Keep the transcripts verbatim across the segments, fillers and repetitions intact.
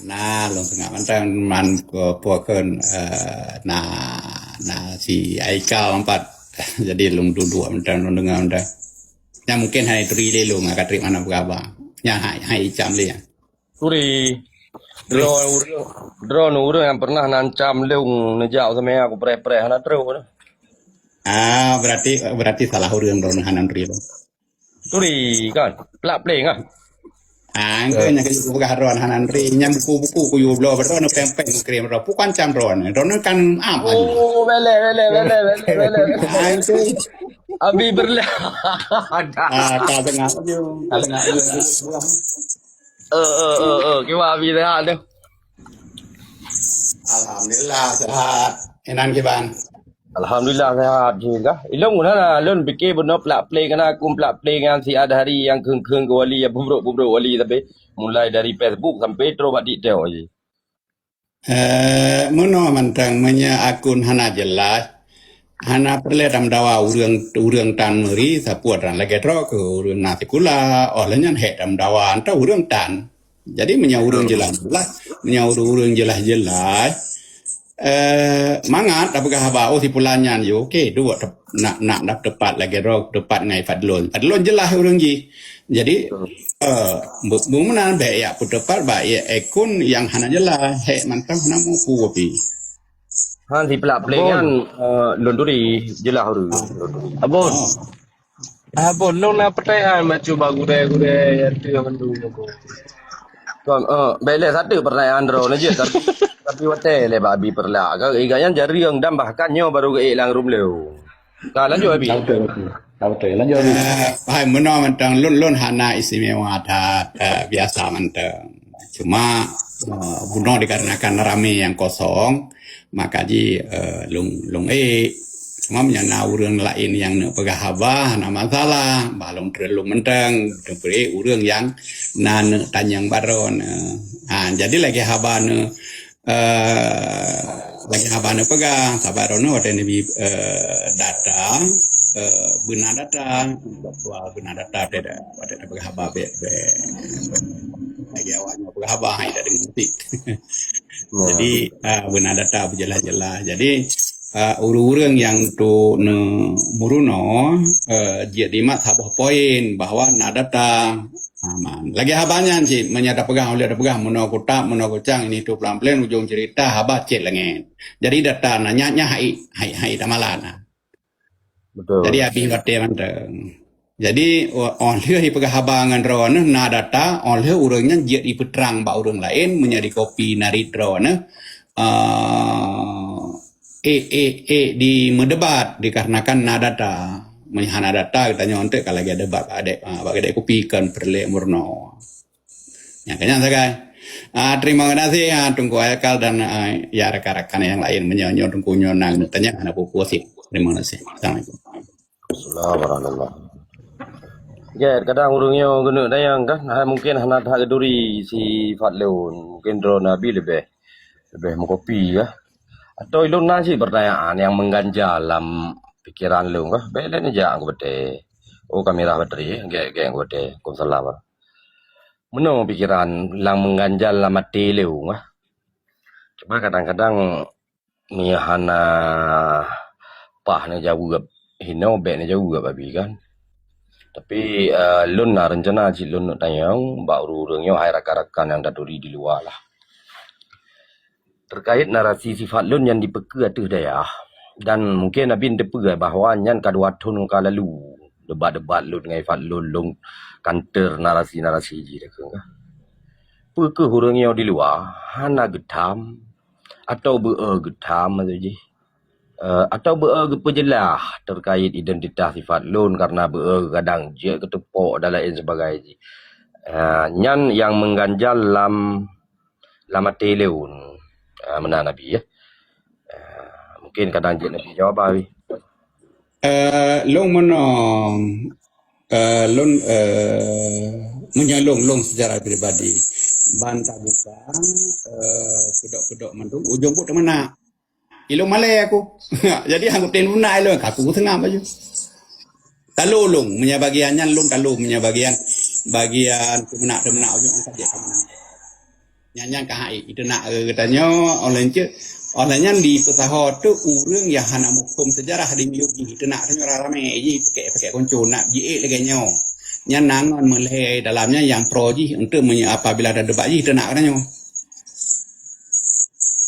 Nah, lôn seungab mantong man po-, po kheun, eh, na, na si Aikal empat. Jadi lôn duduek mantong, lôn deungoe mantong. Nyan mungken hai turi lé lôn, ka trép hana peugah haba. Nyan hai, hai icam lé. Turi. Droe ureueng, droe ureueng nyang pernah nancam lôn neujak u Samea kupreh-preh hana trok. Ah, berarti, berarti salah ureueng droe hana turi lôn. Turi kan? Plak pleng ah. Ah, engkau nyang keu peugah droe hana turi, nyang buku-buku kuyue bloe droe peng-peng kirim droe. Bukan cam droe. Droe kan am aja. Oh, belek, belek, belek, belek, belek. Ah, engkau. Abi berlah. Ah, tak dengar je. Tak dengar je. Eh, eh, eh, eh. Kiban Abi sehat tu? Alhamdulillah, sehat. Inan kiban? Alhamdulillah, sehat jih kah. Ilôn guna lah, lôn pike bunoe plak pleng kana akun plak pleng ngan si Adhari nyang kheun-kheun keu wali, nyang peubrok-peubrok wali, tapi mulai dari Facebook sampai trok bak TikTok jih. Eh, meunoe mantong, meunyoe akun hana jeulaih, hana peureulée tameudawa ureueng, ureueng tan meuri, sapeue tan lagée droe keu ureueng na sikula, óh lheueh nyan hék tameudawa antah ureueng tan. Jadi meunyoe ureueng jeulaih-jeulaih, meunyoe ureueng-ureueng jeulaih-jeulaih, eh, mangat tapeugah haba, oh, si pulan nyan yo, oke, duek tep-, nak, nak dap teupat lagée droe teupat ngon Fadlon. Fadlon jeulaih ureueng jih. Jadi, eh, bu-, bu meunan bék yak peuteupat bak yak akun nyang hana jeulaih, hék mantong hana mupu pi. Han si pelak pelengan, eh, lôn turi jeulaih ureueng. Abon. Oh. Abon, lôn na pertanyaan bacut bak gurée-gurée nyang teuh mandum aku. Kon, eh, bék lé satu pertanyaan droe na jeuet, tapi, tapi watée lé bak Abi Perlak. Ka iga nyan jareueng dan bahkan nyoe baru geuék lam rumleu. Ka lanjut Abi. Ka beutôi, ka beutôi. Lanjut Abi. Eh, hai meunoe mantong lôn, lôn hana istimewa that, eh, biasa mantong. Cuma, eh, bunoe dikarenakan ramé nyang kosong, maka ji, eh, lôn, lôn ék. Cuma meunyoe na ureueng laén nyang neuk peugah haba, hana masalah. Bah lôn treun lôn mantong, teupeue ureueng nyang na neuk tanyong baroe nyoe. Ha, jadi lagée haba nyoe, eh, lagée haba neupeugah, saban droeneuh watée neubi, eh, data, eh, beuna data, beuna data watée, watée neupeugah haba bék, bék. Lagée awak nyoe peugah haba, hai dak deungoe. Jadi, eh, beuna data beujeulaih-jeulaih. Jadi, eh, ureueng-ureueng nyang tu neu meurunoe, eh, jeuet dimat saboh poin bahwa na data. Aman. Lagée haba nyan cit, meunyoe tapeugah, ulée tapeugah, meunoe kutak, meunoe kucang, ini tu pelan-pelan, ujong cerita, haba cit langét. Jadi data na nyan, nyan hai, hai, hai tamalan na. Betul. Jadi habéh batée mantong. Jadi, o-, óh lheueh ipeugah haba ngon droeneuh na data, óh lheueh ureueng nyan jeuet ipeutrang bak ureueng laén, meunyoe dikopi narit droeneuh, eh, ék, ék, ék dimeudebat dikarenakan na data. Meunyoe hana data, geutanyoe eunteuk ka lagée debat bak adék, ah, bak adék kupi kon peureulée meurunoe. Nyang keunyan sagai. Ah, terima kasih, ah, Teungku Aikal dan, ah, ya, rakan-rakan nyang laén. Meunyoe nyoe Teungku nyoe na neutanyong, hana peue-peue cit. Terima kasih. Assalamualaikum. Assalamualaikum warahmatullahi. Gét, kadang ureueng nyoe geuneuk dayang kan, ha, mungkin hana that geuturi si Fadlon. Mungkin droe Nabi leubeh, leubeh meukopi kah. Atau ilôn na cit pertanyaan nyang mengganjal lam pikiran lôn kah. Bék lé neujak keu batée. Oh, kamera bateri, gét, gét keu batée. Waalaikumsalam. Meunoe pikiran nyang mengganjal lam até lôn kah. Cuma kadang-kadang meunyoe hana paih neujaweueb, hinoe bék neujaweueb Abi kan. Tapi, eh, lôn na reuncana cit lôn neuk tanyong bak ureueng-ureueng nyoe, hai rakan-rakan nyang taturi di luwa lah. Terkait narasi si Fadlon nyang dipeukeu ateueh dayah, dan mungken Abi teupeue bahwa nyan ka dua thon ka lalu debat-debat lôn ngon Fadlon lôn kanter narasi-narasi jih takheun kah. Peu kheueh ureueng nyoe di luwa hana geutham atau beu-e geutham ateueh jih, eh, atau beu-e geupeujeulaih terkait identitas si Fadlon karena beu-e kadang jeuet keuteupok dan laén sebagai jih. Eh, nyan nyang mengganjal lam, lam até lôn. Ah, meunan Abi, ya. Ah, mungkin kadang jeuet Nabi jawab Abi. Eh, lôn meunoe, eh, lôn, eh, meunyoe lôn, lôn secara pribadi, ban tabuka, eh, keudok-keudok mandum, ujong buet teumeunak. Ilôn malée aku. Jadi, anggota lôn na ilôn, aku seungab baju. Talo lôn, meunyoe bagian nyan lôn talo, meunyoe bagian, bagian teumeunak-teumeunak ujong angkat dia ka meunan. Nyan, nyan ka hai iteunak geutanyoe, oleh nyan, oleh nyan dipeusaho tu ureuëng nyang hana muphom seujarah di miyueb jih iteunak tanyoe ramé jih pakèk-pakèk konco nak jiék lagèe nyoe. Nyan na ngon meulhèe dalam nyan nyang pro jih untuk meunyoe apabila ada debat jih iteunak tanyoe.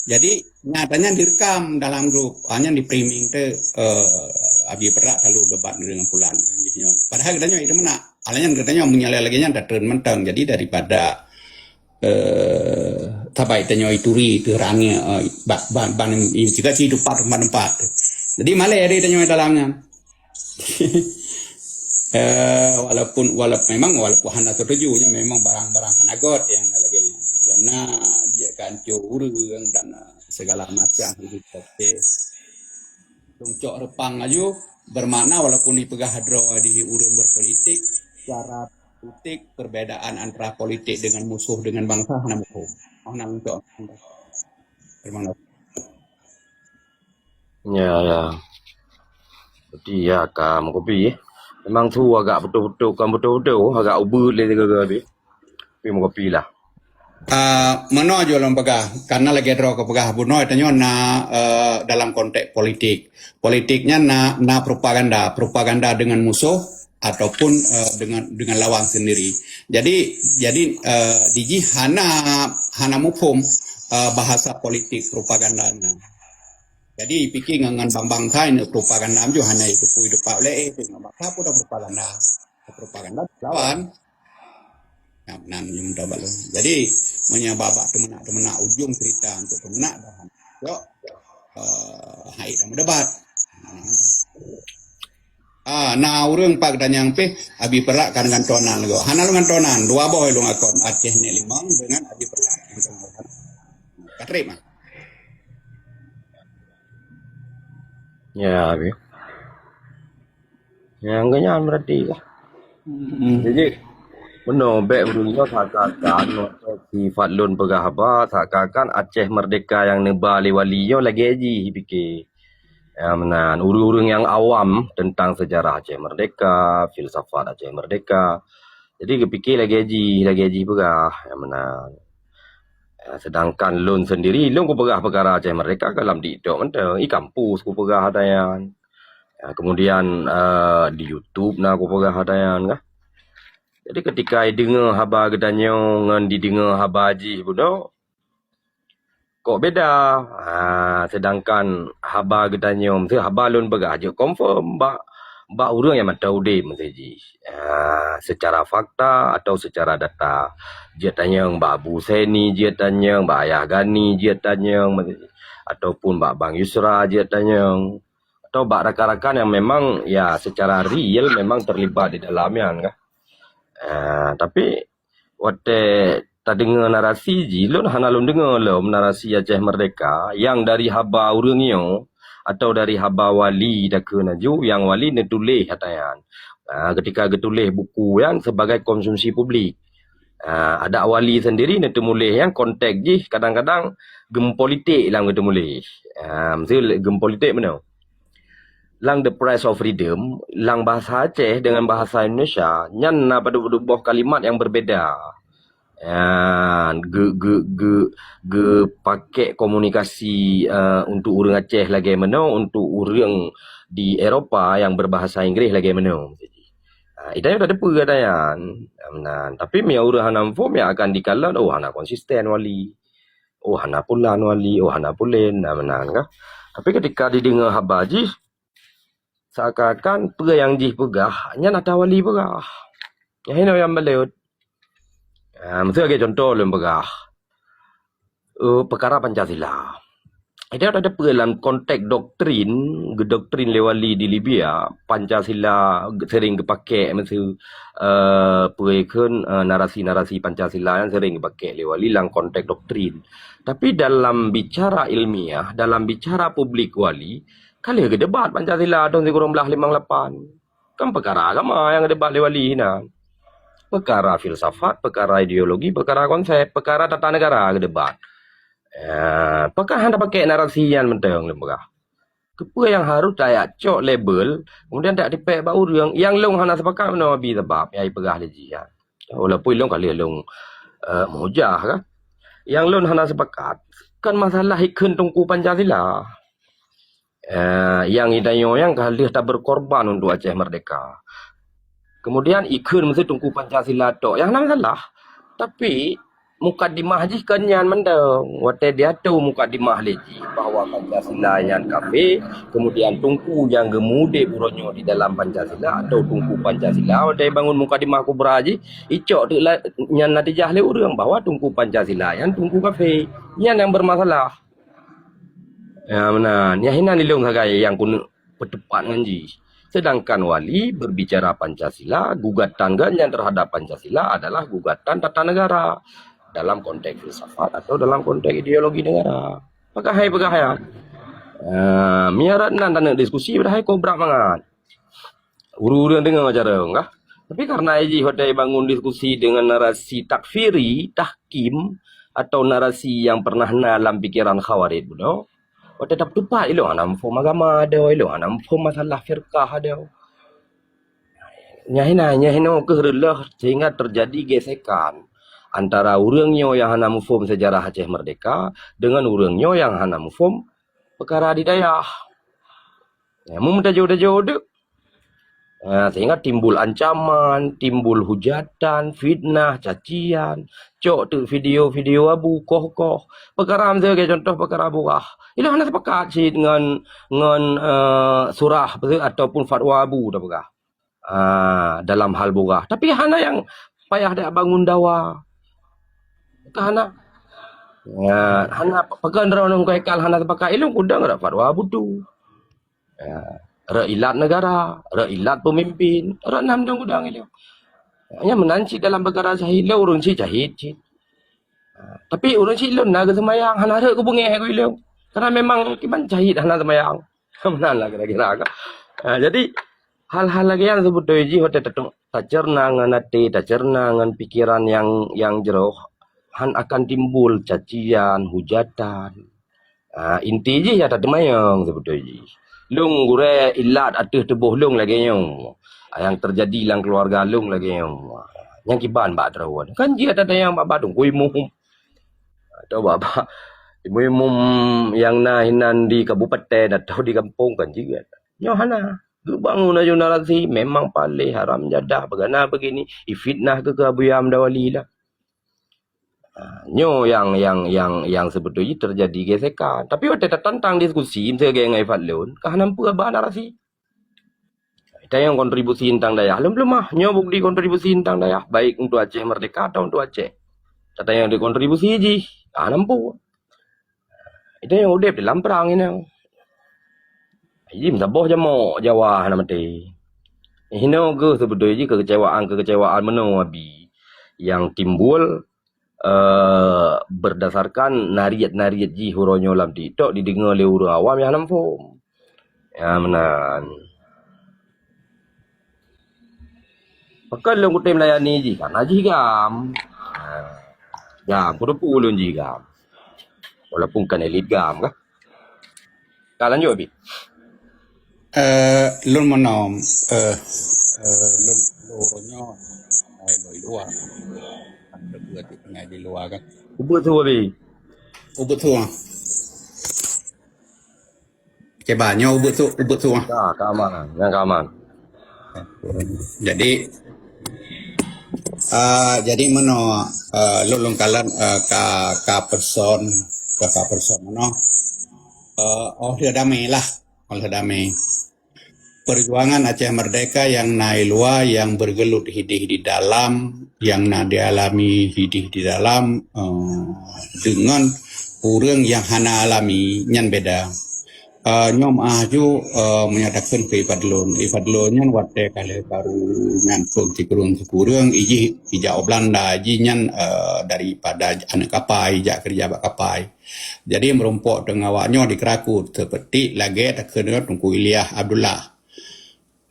Jadi, nyata nyan direkam dalam grup. Ah, nyan di framing tu, eh, Abi Perak selalu debat dengan pulan. Padahal geutanyoe itu meunak. Alah nyan geutanyoe meunyoe lagèe nyan tatreun mantong. Jadi daripada eh, sabai tanyoe ituri teuh rangnya, eh, ba-, ban, ban, juga si tempat, tempat, tempat. Jadi malèe ada tanyoe dalam nyan. Eh, walaupun, walaupun memang walaupun hana setuju nya memang barang-barang hana got yang lagèe nyan. Karena dia kan ureuëng dan eh, segala macam gitu. Okey. Lôn cok reupang laju, bermakna walaupun dipeugah droe di ureuëng berpolitik, cara politik, perbedaan antara politik dengan musuh dengan bangsa hana musuh. Hana lôn cok. Terima kasih. Ya, ya. Berarti ya ka meukopi. Memang tu agak betul-betul, kan betul-betul, agak ubit lé tiga-tiga habis. Tapi meukopi lah. Uh, meunoe jeuet lôn peugah, karena lagèe droe ka peugah bunoe tanyoe na uh, dalam konteks politik. Politik nyan na na propaganda, propaganda dengan musuh ataupun uh, dengan dengan lawan sendiri. Jadi jadi uh, di jih hana hana muphom uh, bahasa politik propaganda nyan. Jadi pikir ngon ngon bang-bang kai nak propaganda tu hana itu pui depak lé eh tengok bangsa pun dah propaganda. Propaganda lawan. Nah, nan yang minta balon. Jadi menyebab bak temenak-temenak ujung cerita untuk temenak dah. Yok. Uh, hai dah berdebat. Ah, na ureuëng pak dan yang pih Abi Perak kan ngantonan lego. Hana lu ngantonan, dua boh lu ngakon Aceh ni limong dengan Abi Perak. Katrip mah. Ya, Abi. Yang kenyal berarti lah. Hmm. Jadi, meunoe bèk ureuëng nyoe seakan-akan si Fadlun peugah haba, seakan-akan Aceh Merdeka yang neuba lé wali nyoe lagèe jih pike. Ya, meunan. Ureuëng-ureuëng yang awam tentang sejarah Aceh Merdeka, filsafat Aceh Merdeka. Jadi geupike lagèe jih, lagèe jih peugah. Ya, meunan. Ya, sedangkan lôn sendiri, lôn kupeugah peukara Aceh Merdeka dalam TikTok mantong, i kampus kupeugah hata nyan. Ya, kemudian uh, di YouTube na kupeugah hata nyan kah. Jadi ketika ideungoe haba geutanyoe ngon dideungoe haba jih bunoe, kok beda. Ha, sedangkan haba geutanyoe, mesti haba lôn peugah jeuet confirm bak bak ureuëng nyang mantong udeb mesti jih. Ha, secara fakta atau secara data. Jeuet tanyong bak Abu Seni, jeuet tanyong bak Ayah Gani, jeuet tanyong mesti jih. Ataupun bak Bang Yusra jeuet tanyong. Atau bak rakan-rakan yang memang ya secara real memang terlibat di dalam nyan kah. Ha, tapi watèe tadeungoe narasi jih, lôn hana lôn deungoe lom narasi Aceh Merdeka yang dari haba ureuëng nyoe atau dari haba wali takheun laju yang wali neutuléh hata nyan. Ha, ketika geutuléh buku nyan sebagai konsumsi publik. Ha, adak wali sendiri neuteumuléh nyan konteks jih kadang-kadang geumeupolitik lam geuteumuléh. Ha, mesti geumeupolitik meunoe. Lam The Price of Freedom, lam bahasa Aceh dengan bahasa Indonesia, nyan na padub-padub boh kalimat yang berbeda. Ya, ge, ge, ge, geupakek komunikasi uh, untuk ureuëng Aceh lagèe meunoe, untuk ureuëng di Eropa yang berbahasa Inggris lagèe meunoe. Uh, itu yang udah depe kata nyan. Nah, tapi meunyoe ureuëng hana muphom yang akan dikalon, oh hana konsisten wali. Oh hana pulan wali, oh hana pulen, nah meunan kah. Tapi ketika dideungoe haba jih, seakan-akan peue nyang jih peugah nyan ata wali peugah. Nyang hino nyang balut. Ha, meusti lagèe contoh lôn peugah. Uh, peukara Pancasila. Ada ada peue lam konteks doktrin, geudoktrin lé wali di Libya, Pancasila sering geupakek meusti uh, peue kheun uh, narasi-narasi Pancasila yang sering geupakek lé wali lam konteks doktrin. Tapi dalam bicara ilmiah, dalam bicara publik wali, ka lheueh geudebat Pancasila tahun sikureueng blaih limong lapan. Kan peukara agama nyang geudebat lé wali nyan. Peukara filsafat, peukara ideologi, peukara konsep, peukara tata negara geudebat. Ya, pakon hana pakek narasi nyan mantong lôn peugah. Keupeue nyang harôh tajak cok label, kemudian tajak tipèk bak ureuëng nyang lôn hana sepakat meunoe Abi sabab nyang jipeugah lé jih nyan. Walaupun ilôn ka lheueh lôn uh, meuhujah kan. Nyang lôn hana sepakat, kan masalah ikheun Teungku Pancasila. Eh, nyang geutanyoe nyan ka lheueh taberkorban untuk Aceh Merdeka. Kemudian ikheun meusti Teungku Pancasila tok. Nyang hana masalah. Tapi mukadimah jih kan nyan mantong. Watèe diatô mukadimah lé jih bahwa Pancasila nyan kafé, kemudian Teungku nyang geumudép uroe nyoe di dalam Pancasila atau Teungku Pancasila, watèe bangun mukadimah kubra jih, icok teuk la-, nyan natijah lé ureueng bahwa Teungku Pancasila nyan Teungku kafé. Nyan nyang bermasalah. Ya, meunan. Nyang hinan ilôn sagai nyang keuneuk peuteupat ngon jih. Sedangkan wali berbicara Pancasila, gugatan geuh nyan terhadap Pancasila adalah gugatan tata negara dalam konteks filsafat atau dalam konteks ideologi negara. Peugah hai, peugah hai. Ah, miarat nan taneuk diskusi padahai kobrak mangat. Ureueng-ureueng deungoe cara kah? Tapi karena jih watèe bangun diskusi dengan narasi takfiri, tahkim, atau narasi yang pernah na lam pikiran Khawarij bunoe, watèe tapeutupat ilôn hana muphom agama adoe, ilôn hana muphom masalah firqah adoe. Nyan hina, nyan hinoe keuh reuloh sehingga terjadi gesekan antara ureueng nyoe nyang hana muphom sejarah Aceh Merdeka dengan ureueng nyoe nyang hana muphom peukara di dayah. Ya, meumeutajô-tajô deuek. Ha, sehingga timbul ancaman, timbul hujatan, fitnah, cacian, cok teuk video-video abu, koh-koh. Peukara miseue lagèe contoh peukara burah. Ilôn hana sepakat cit ngon, ngon, eh, surah ataupun fatwa abu tapeugah. Ah, dalam hal burah. Tapi hana nyang payah dak bangun dawa. Ka hana. Ya, hana pakon droeneuh kal hana sepakat ilôn kudang dak fatwa abu tu. Ya, rot ilat negara, rot ilat pemimpin, rot nam dong gudang ilôn. Hanya meunan cit dalam peukara syahid, lé ureueng cit syahid cit. Tapi ureueng cit lôn na geuseumayang, hana rot keu beungéh keu ilôn. Karena memang kiban syahid hana seumayang. Meunan lah kira-kira ka. Ha, jadi, hal-hal lagèe nyan seubeutôi jih watèe tatung-, taceurna ngon até, taceurna ngon pikiran nyang, nyang jroh, han akan timbul cacian, hujatan. Ah, inti jih ya tateumanyong seubeutôi jih. Lôn gurèe ilat ateueh tuboh lôn lagèe nyoe. Ah, nyang teujadi lam keuluwarga lôn lagèe nyoe. Nyang kiban bak droe. Kan jih tateumanyong bak, bak Teungku Imum. Atau bak, bak imum-imum nyang na hinan di kabupaten atau di gampông kan jih. Nyoe hana. Geubangun laju narasi memang paléh haram jadah, bagana begini, ifitnah keu, keu Abuya Hamdawali lah. Ha, nyoe nyang, nyang, nyang, nyang seubeutôi jih teujadi gesekan. Tapi watèe tatantang diskusi, miseue lagèe ngon Ifat lôn, ka hana peue ba narasi. Tanyong kontribusi tentang dayah. Lôn peuleumah, nyoe bukti kontribusi tentang dayah, baik untuk Aceh Merdeka atau untuk Aceh. Tatanyong di kontribusi jih, ka hana peue. Itu nyang udép dalam perang inong. Jih meusaboh jamok Jawa hana maté. Hinoe geuh seubeutôi jih kekecewaan-kekecewaan meunoe abi nyang timbul, eh, berdasarkan nariet-nariet jih uroe nyoe lam TikTok dideungoe lé ureueng awam nyang hana muphom. Ya, meunan. Pakon lôn kutem layani jih, karena jih GAM. Ha. GAM, kuteupeu lôn jih GAM. Walaupun kan elit GAM kah. Ka lanjut, Abi. Eh, lôn meunom, eh, eh, lôn, lôn nyoe, eh, lôn luwa. Ada dua tiep tinggai di luwa kan. Ubit su, Abi. Ubit su. Cuba nyoe ubit su, ubit su. Ka, ka aman. Nyang ka aman. Jadi, ah, jadi meunoe, ah, lôn, lôn kalon, ah, ka, ka person, ka, ka person meunoe. Ah, oh, lheueh damé lah. Oh, lheueh damé. Perjuangan Aceh Merdeka nyang na i luwa, nyang bergelut hideh di dalam, nyang na dialami hideh di dalam, eh, deungon ureueng nyang hana alami, nyan beda. Eh, nyoe meuah ju, eh, meunyo takheun keu Ifadlon. Ifadlon nyan watèe ka lheueh baru nyan phôn sikureueng-sikureueng, ijih ijak u Belanda, jih nyan, eh, daripada aneuk kapai, ijak keureuja bak kapai. Jadi, meurumpok teungoh awak nyoe di Keurakot, seperti lagèe takheun ngon Teungku Ilyas Abdullah.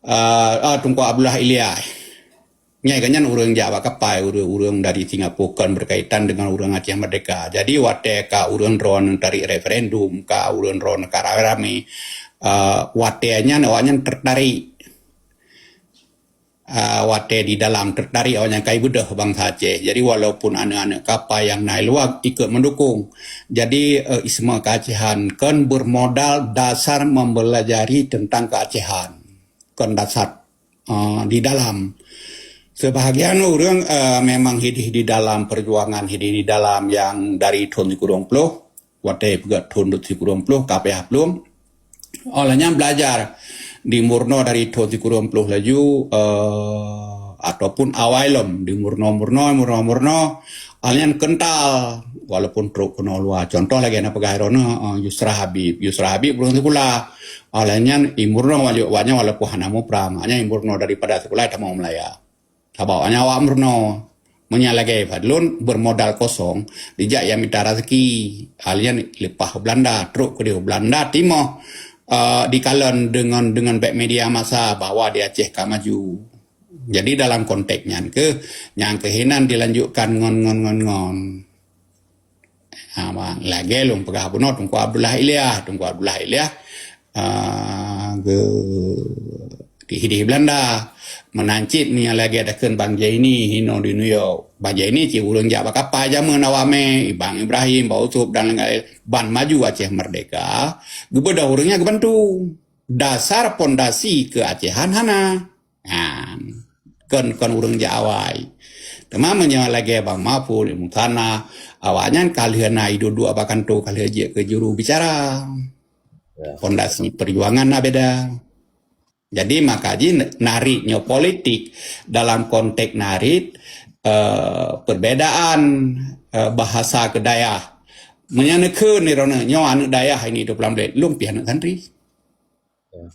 Ah, ah, Teungku Abdullah Ilyas. Nyan geuh nyan ureueng jak bak kapai, ureueng-ureueng dari Singapura, kon berkaitan dengan ureueng Aceh Merdeka. Jadi, watèe ka ureueng droeneuh tarék referendum, ka ureueng droeneuh ka ramé-ramé, ah, watèe nyan awak nyan tertarik. ah, watée di dalam tertarik awaknyan kai beudôh bansa Aceh. Jadi walaupun aneuk-aneuk kapai nyang na i luwa ikot meudukong. Jadi, eh, isma keacehan kon bermodal dasar mempelajari tentang keacehan. Kon dasar, eh, di dalam. Sebahagian ureuëng, eh, memang hidih di dalam perjuangan, hidih di dalam nyang dari thon sikureueng ploh, watée peugah thon sikureueng ploh ka payah plueng. Óh lheueh nyan belajar di Murno dari thon sikureueng ploh laju, eh, ataupun awai lom di Murno, Murno, Murno, Murno. Óh lheueh nyan kental walaupun trok keunoe luwa. Contoh lagée na peugah droeneuh, eh, Yusra Habib. Yusra Habib ureuëng sikula. Óh lheueh nyan i Murno wajok awaknyan walaupun hana muprang. Awaknyan i Murno daripada sikula tamong Malaya. Sabab awaknyan awak Murno. Meunyoe lagée Fadlun bermodal kosong, dijak nyang mita raseuki. Hal nyan leupah u Belanda, trok keudeh u Belanda timoh, eh, dikalon deungon, deungon bak media massa bahwa di Aceh ka maju. Jadi dalam konteks nyan keuh, nyang keuh inan dilanjutkan ngon, ngon, ngon, ngon. Ha, ma-, lagée lôn peugah bunoe Teungku Abdullah Ilyas, Teungku Abdullah Ilyas, ah, geu-, di hidih Belanda. Meunan cit meunyoe lagée takheun Bang Jaini hinoe di New York. Bang Jaini cit ureuëng jak bak kapai jameun awak mé, Bang Ibrahim, Bang Ucup dan lain-lain. Ban maju Aceh Merdeka, geubeudôh ureuëng nyan geubantu. Dasar pondasi keuacehan hana. Nyan, kon, kon ureuëng jak awai. Teuma meunyoe lagée Bang Mahfud, Imam Sana, awaknyan ka lheueh na iduek-duek bak kantô, ka lheueh jeuet keu juru bicara. Ya. Fondasi perjuangan na beda. Jadi maka jih narit nyoe politik dalam konteks narit, eh, perbedaan, eh, bahasa keu dayah. Meunyoe neukheun droeneuh nyoe aneuk dayah ini dua puluh lom lom, lôn pih aneuk santri. Ya.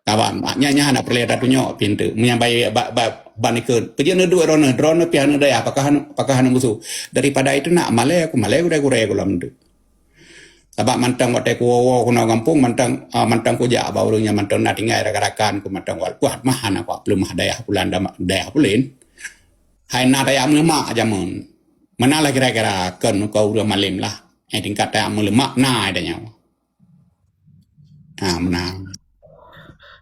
Kawan, nyan, nyan hana peureulée tatunyok pintoe. Meunyan bayi ba, ba, ban ikheun. Peujeuet neuduek droeneuh, droeneuh pih aneuk dayah, pakah hana, pakah hana musoh. Daripada itu nak malée, aku malée gurée-gurée ku lam deuek. Sabab mantong watée kuwoe-woe keunoe gampông, mantong, ah, mantong kujak bak ureuëng nyan mantong na tinggai rakan-rakan ku mantong wal. Wah, mah hana kuat peuleueh mah dayah pulan dama-, dayah pulen. Hai na dayah meuleumah jameun. Meunan lah kira-kira kon keu ureuëng malem lah. Eh, tingkat dayah meuleumah na dayah nyoe. Ha, meunan.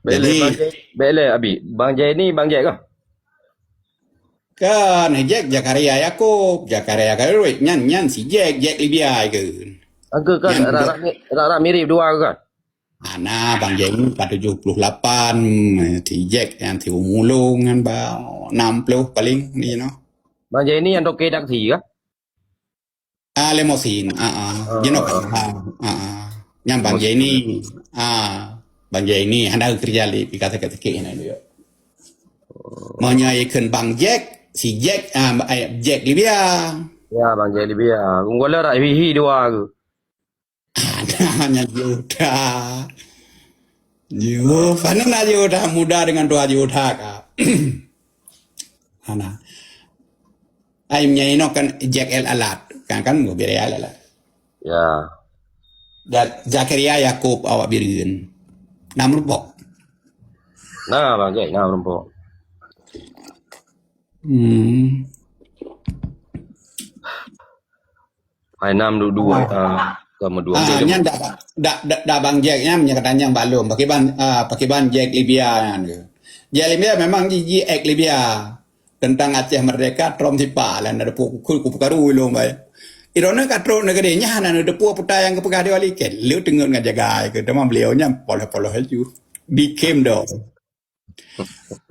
Bèk lé, jadi Bang Jai-, bèk lé, Abi. Bang Jai ni, Bang Jai kah? Kan, Jack Zakaria Yakub, Zakaria Yakub, nyan, nyan si Jack, Jack Libya ke. Angka kan nyan rak-rak mi-, rak-rak mirip dua ke kan? Ana Bang Jai ni empat tujuh puluh lapan, si Jack yang si Umulung kan ba enam puluh paling ni, you know. Bang Jai ni yang toke taksi kah? Ah, Lemosin. Ah, ah. Ah, Jenok ah. Ah, ah. Nyang Bang Lemosin. Jai ni. Ah, Bang Jai ni hana kerja li pika sakit-sakit hana dia. Oh. Meunyoe ikheun Bang Jack, si Jack, ah, eh, Jack Libya. Ya, Bang Jack Libya. Unggola rak hihi dua ke? Ada hanya Yuda. Yo, sana na Yuda muda dengan dua Yuda ka. Hana. Ai meunyoe inoe kan Jack El Alat. Kan, kan Mubiria El Alat. Ya. Dan Zakaria Yakub awak Bireuen. Nam rubok. Nah, Bang Jack, nam rubok. Hmm. Hai nam dua-dua, ah, sama dua. Ah, nyan dak, dak, dak, dak Bang Jack nyan meunyoe kata nyang balum. Pakiban, ah, pakiban Jack Libya nyan ke. Jack Libya memang ji, ji ek Libya. Tentang Aceh Merdeka, Trump sipa lah, nak depu kukui, kupukaru ilong bai. Irona ka trok negeri nyan, nak depu putai yang kepeugah di wali ken. Lu tengut ngan jaga ke, teuma beliau nyan polos-polos laju. Became dong.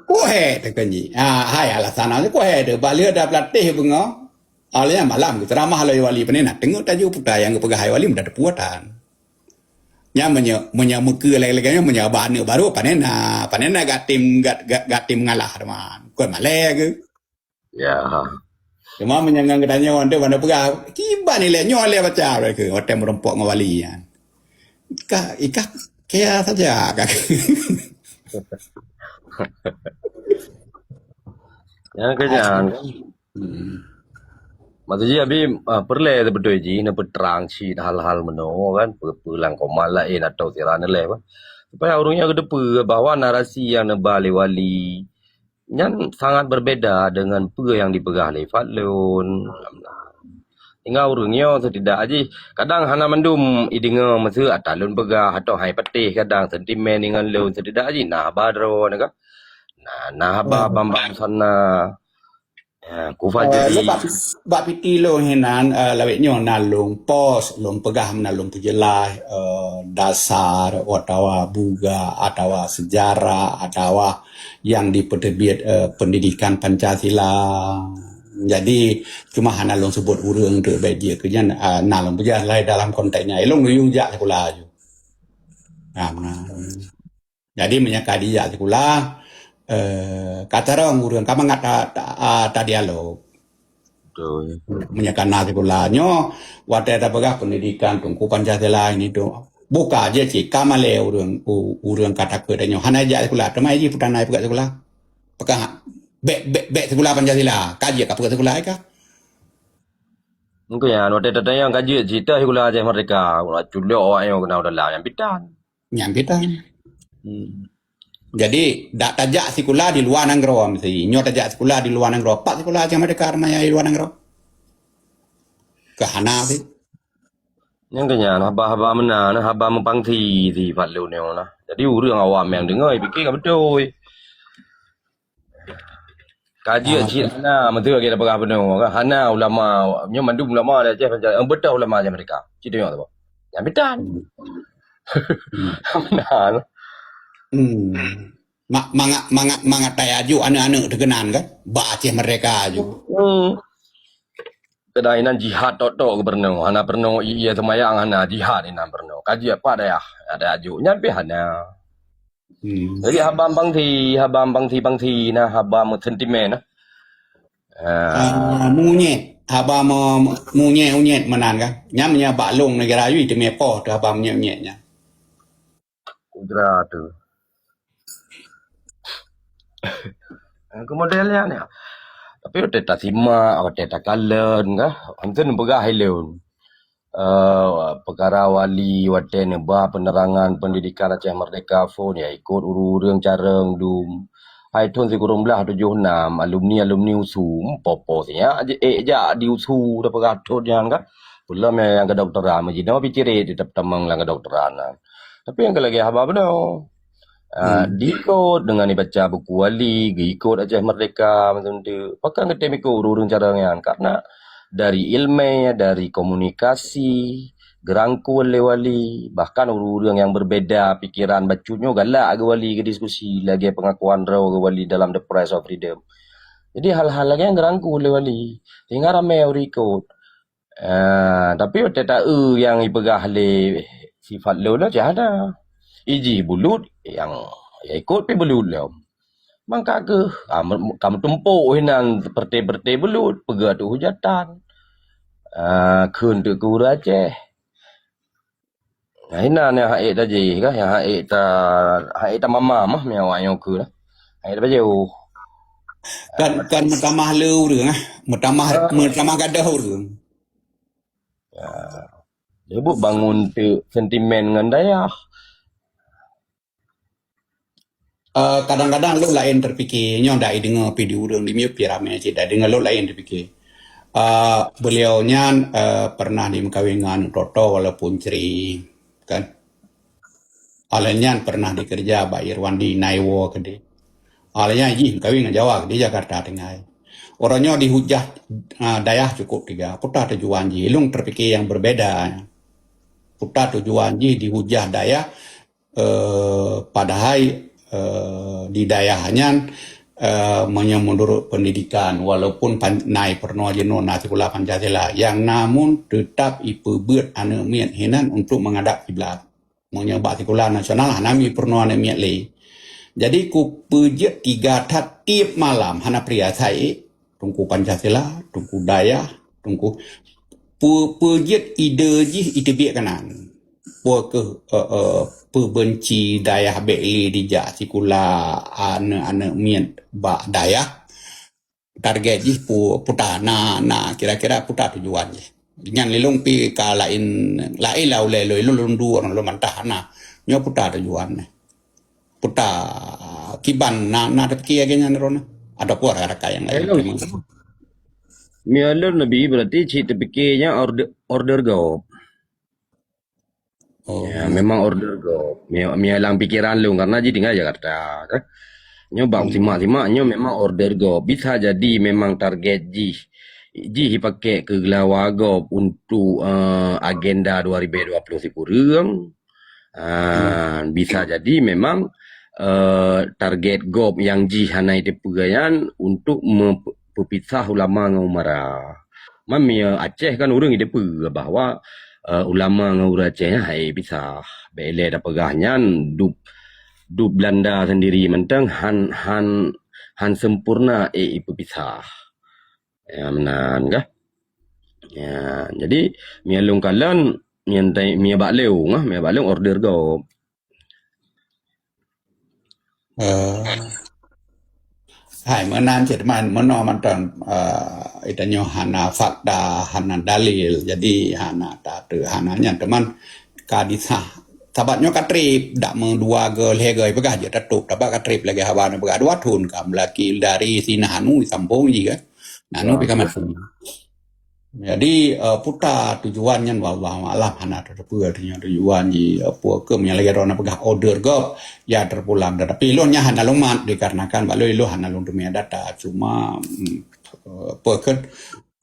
Kuhe teukeunyi. Ha, hai alasan awak kuhe teu. Bak lheueh dah pelatih beungoh. Awak nyan malam geuceramah lé wali, pane na teungeut taju puta nyang geupeugah hai wali mudah teupuatan. Nyan meunyoe, meunyoe meukeue lagèe-lagèe nyan, meunyoe ba aneuk barô, pane na, pane na gat tim, gat, gat, gat tim ngalah teuma. Kon malèe geu. Ya. Cuma meunyoe ngon geutanyoe, ande banda peugah, kiban ilèe nyoe lé baca lagèe, watèe meurumpok ngon wali nyan. Ka, ikah kia saja, ka. Nyang keunyan. Hmm. Maksud jih, Abi, ah, peureulèe sibeutôi jih neupeutrang cit hal-hal meunoe kan, peu-, peulangkoma laén atau sira neulèe, bah. Supaya ureueng nyan geuteupeue bahwa narasi nyang neuba lé wali nyan sangat berbeda dengan peue nyang dipeugah lé Fadlun. Tinggai ureueng nyoe setidak jih, kadang hana mandum ideungoe meuseu ata lôn peugah, atau hai patéh kadang sentimen ngon lôn, setidak jih na haba droe nyan kan. Nah, nah haba bam-bam sana. Ya, ku Fajri. Bak, bak piti lôn hinan, eh, lawét nyoe na lôn post, lôn peugah, na lôn peujeulaih, eh, dasar atawa buga atawa sejarah atawa yang dipeuteubiet, eh, pendidikan Pancasila. Jadi, cuma hana lôn sebut ureuëng tu baik dia keu nyan, eh, na lôn peugah lai dalam konteks nyan. Ilong luyueng jak sikula aju. Nah, nah. Jadi meunyoe ka dijak sikula, eh, ka tarông ureuëng ka mangat ta, ta, ah, ta dialog. Betul. Meunyoe ka na sikula nyoe, watée tapeugah pendidikan Teungku Pancasila ini tu, buka je cit ka malée ureuëng, u, ureuëng ka takheun nyoe hana jak sikula, teuma jih putan ai peugah sikula. Peugah bek bek bek sikula Pancasila, ka jeuet ka peugah sikula ai ka. Mungkin ya, watée tatanyong ka jeuet cit sikula Aceh Merdeka, culok awak nyoe keunan dalam nyang pitan. Nyang pitan. Hmm. Jadi, dak tajak sikula di luwa nanggroe mesti. Nyoe tajak sikula di luwa nanggroe. Pat sikula Aceh Merdeka teuma nyang di luwa nanggroe? Keu hana sih. Nyang keu nyan, haba-haba meunan, haba meupangsi sifat lôn nyoe nah. Jadi, ureuëng awam nyang deungoe, pike ka beutôi. Ka jeuet cit hana, meuteue lagée tapeugah bunoe kan. Hana ulama, nyoe mandum ulama di Aceh, eh, beutôi ulama Aceh Merdeka. Cit nyoe tu. Nyang pitan. Hmm. Hana. Hmm. Ma-, mangat, mangat, mangat tayajuk aneuk-aneuk teukenan kan? Bak Aceh Merdeka aju. Hmm. Keunan inan jihad tok-tok keu peurunoe. Hana peurunoe i-, iya seumayang hana jihad inan peurunoe. Ka jeuet pat dayah, ada aju. Nyan pih hana. Hmm. Jadi haba bangsi, haba bangsi-bangsi nah, haba meusentimen nah. Ah. Ah, munyet, haba me-, munyet-unyet meunan kan. Nyan meunyoe bak lôn neugara yue teumé poh teuh haba munyet-unyet nyan. Kudra tu. Aku model nyan ya. Tapi watée tasimak, watée takalon kah, anteun peugah ilôn. Eh, peukara wali watée neuba peunerangan pendidikan Aceh Merdeka phon ya ikot ureuëng-ureuëng carông dum. Hai thon sikureueng blaih tujoh nam, alumni-alumni USU, popo siya, eh, jak di USU dah peugah thon nyan kah. Peulom nyang kedokteran, meuji nama picire tetap tamong lam kedokteran. Tapi nyang lagée haba bunoe. Ah, hmm. Diikot dengan dibaca buku wali, diikot Aceh Merdeka macam tu. Pakon geutem ikot ureuëng-ureuëng carông nyan? Karena dari ilmu, dari komunikasi, geurangkul lé wali, bahkan ureuëng-ureuëng nyang berbeda pikiran bacut nyoe galak keu wali keu diskusi lagée pengakuan droe keu wali dalam The Price of Freedom. Jadi hal-hal lagée nyan geurangkul lé wali, sehingga ramé ureuëng ikot. Ah, tapi watée taeu nyang ipeugah lé sifat lôn nyoe cit hana. Ijih bulut, nyang ya ikot pih bulut lom. Mangka keuh, ah, me-, ka meutumpok hinan seperti-seperti bulut, peugah tu hujatan. Ah, kheun tu keu ureuëng Aceh. Nah, inan nyang hak ék tajih kah, nyang hak ék ta, hak ék tamamah mah, meuawak nyoe keuh lah. Hak ék tapajoh. Kan, kan meutamah le ureuëng ah, meutamah, meutamah gadoh ureuëng. Ya. Nyebut bangun teuk sentimen ngon dayah. Eh, kadang-kadang lôn laén teupike, nyoe dak ideungoe pih di ureuëng di miyueb pih ramé cit dak ideungoe lôn laén teupike. Eh, beliau nyan, eh, pernah dimeukawen ngon aneuk toto walaupun cre, kan. Alah nyan pernah dikeureuja bak Irwandi Naiwo keudeh. Alah nyan jih meukawen ngon Jawa di Jakarta tinggai. Uroe nyoe dihujah, ah, dayah cukup tiga. Peue tujuan jih? Lôn teupike nyang berbeda. Peue tujuan jih dihujah dayah, eh, padahai, eh, di dayah nyan, eh, meunyoe meunurot pendidikan, walaupun pan-, na ipeurunoe jinoe na sikula Pancasila, yang namun tetap ipeubeuet aneuk miet hinan untuk menghadap kiblat. Meunyoe bak sikula nasional hana mi peurunoe aneuk miet lé. Jadi kupeujeuet tiga that tieb malam hana pria sai, Teungku Pancasila, Teungku Dayah, Teungku pu-, peujeuet ide jih iteubiet keunan. Peue keuh, eh, eh, peubenci dayah bék lé dijak sikula aneuk-aneuk miet bak dayah. Target jih pu-, peue ta na, na kira-kira peue ta tujuan jih. Nyan lé lôn pi ka laén, laén lah ulée lôn, lôn, lôn duek lôn mantah na. Nyoe peue ta tujuan neh. Peue ta kiban na, na teupike lagée nyan droeneuh. Ataupun rakan-rakan nyang laén. Hello. Mie lôn lebih berarti cit teupike nyan order, order gob. Oh. Ya, memang order gob. Mie, mie lam pikiran lôn karena jih tinggai Jakarta, kan. Nyoe bak simak-simak, nyoe memang order gob. Bisa jadi memang target jih, jih jipakai keu geulawa gob untuk, eh, agenda dua ribu dua puluh sikureueng. Ah, bisa jadi memang, eh, target gob nyang jih hana jiteupeue nyan untuk me-, peupisah ulama ngon umara. Man meunyoe Aceh kan ureueng jiteupeue bahwa, eh, ulama ngon ureueng Aceh nyan hai pisah. Bèk lé tapeugah nyan dub, dub Belanda sendiri mantong han, han, han sempurna ék jipeupisah. Ya, meunan kah? Ya, jadi meunyoe lôn kalon, meunyoe tai-, meunyoe bak lôn, ah, meunyoe bak lôn order gob. Eh, hai, meunan cit man, meunoe mantong, eh, geutanyoe hana fakta, hana dalil. Jadi, hana ta-, hana nyan, teuma ka disah. Sabab nyoe ka trép, dak meudua go, lhèe go, peugah jeuet tatôp. Sabab ka trép lagèe haba neupeugah dua thôn ka meulaki dari sinan anu sambong jih kan. Nah, nu pih ka maté. Jadi, eh, peue tujuan nyan, wallahu a'lam, hana tateupeue artinya tujuan jih, eh, peue keuh meunyo lagèe droeneuh peugah order gob, ya terpulang. Tetapi lôn nyan hana lôn mat, dikarenakan bak lôn, lôn hana lôn teumèe data. Cuma, mm, eh, peue keuh,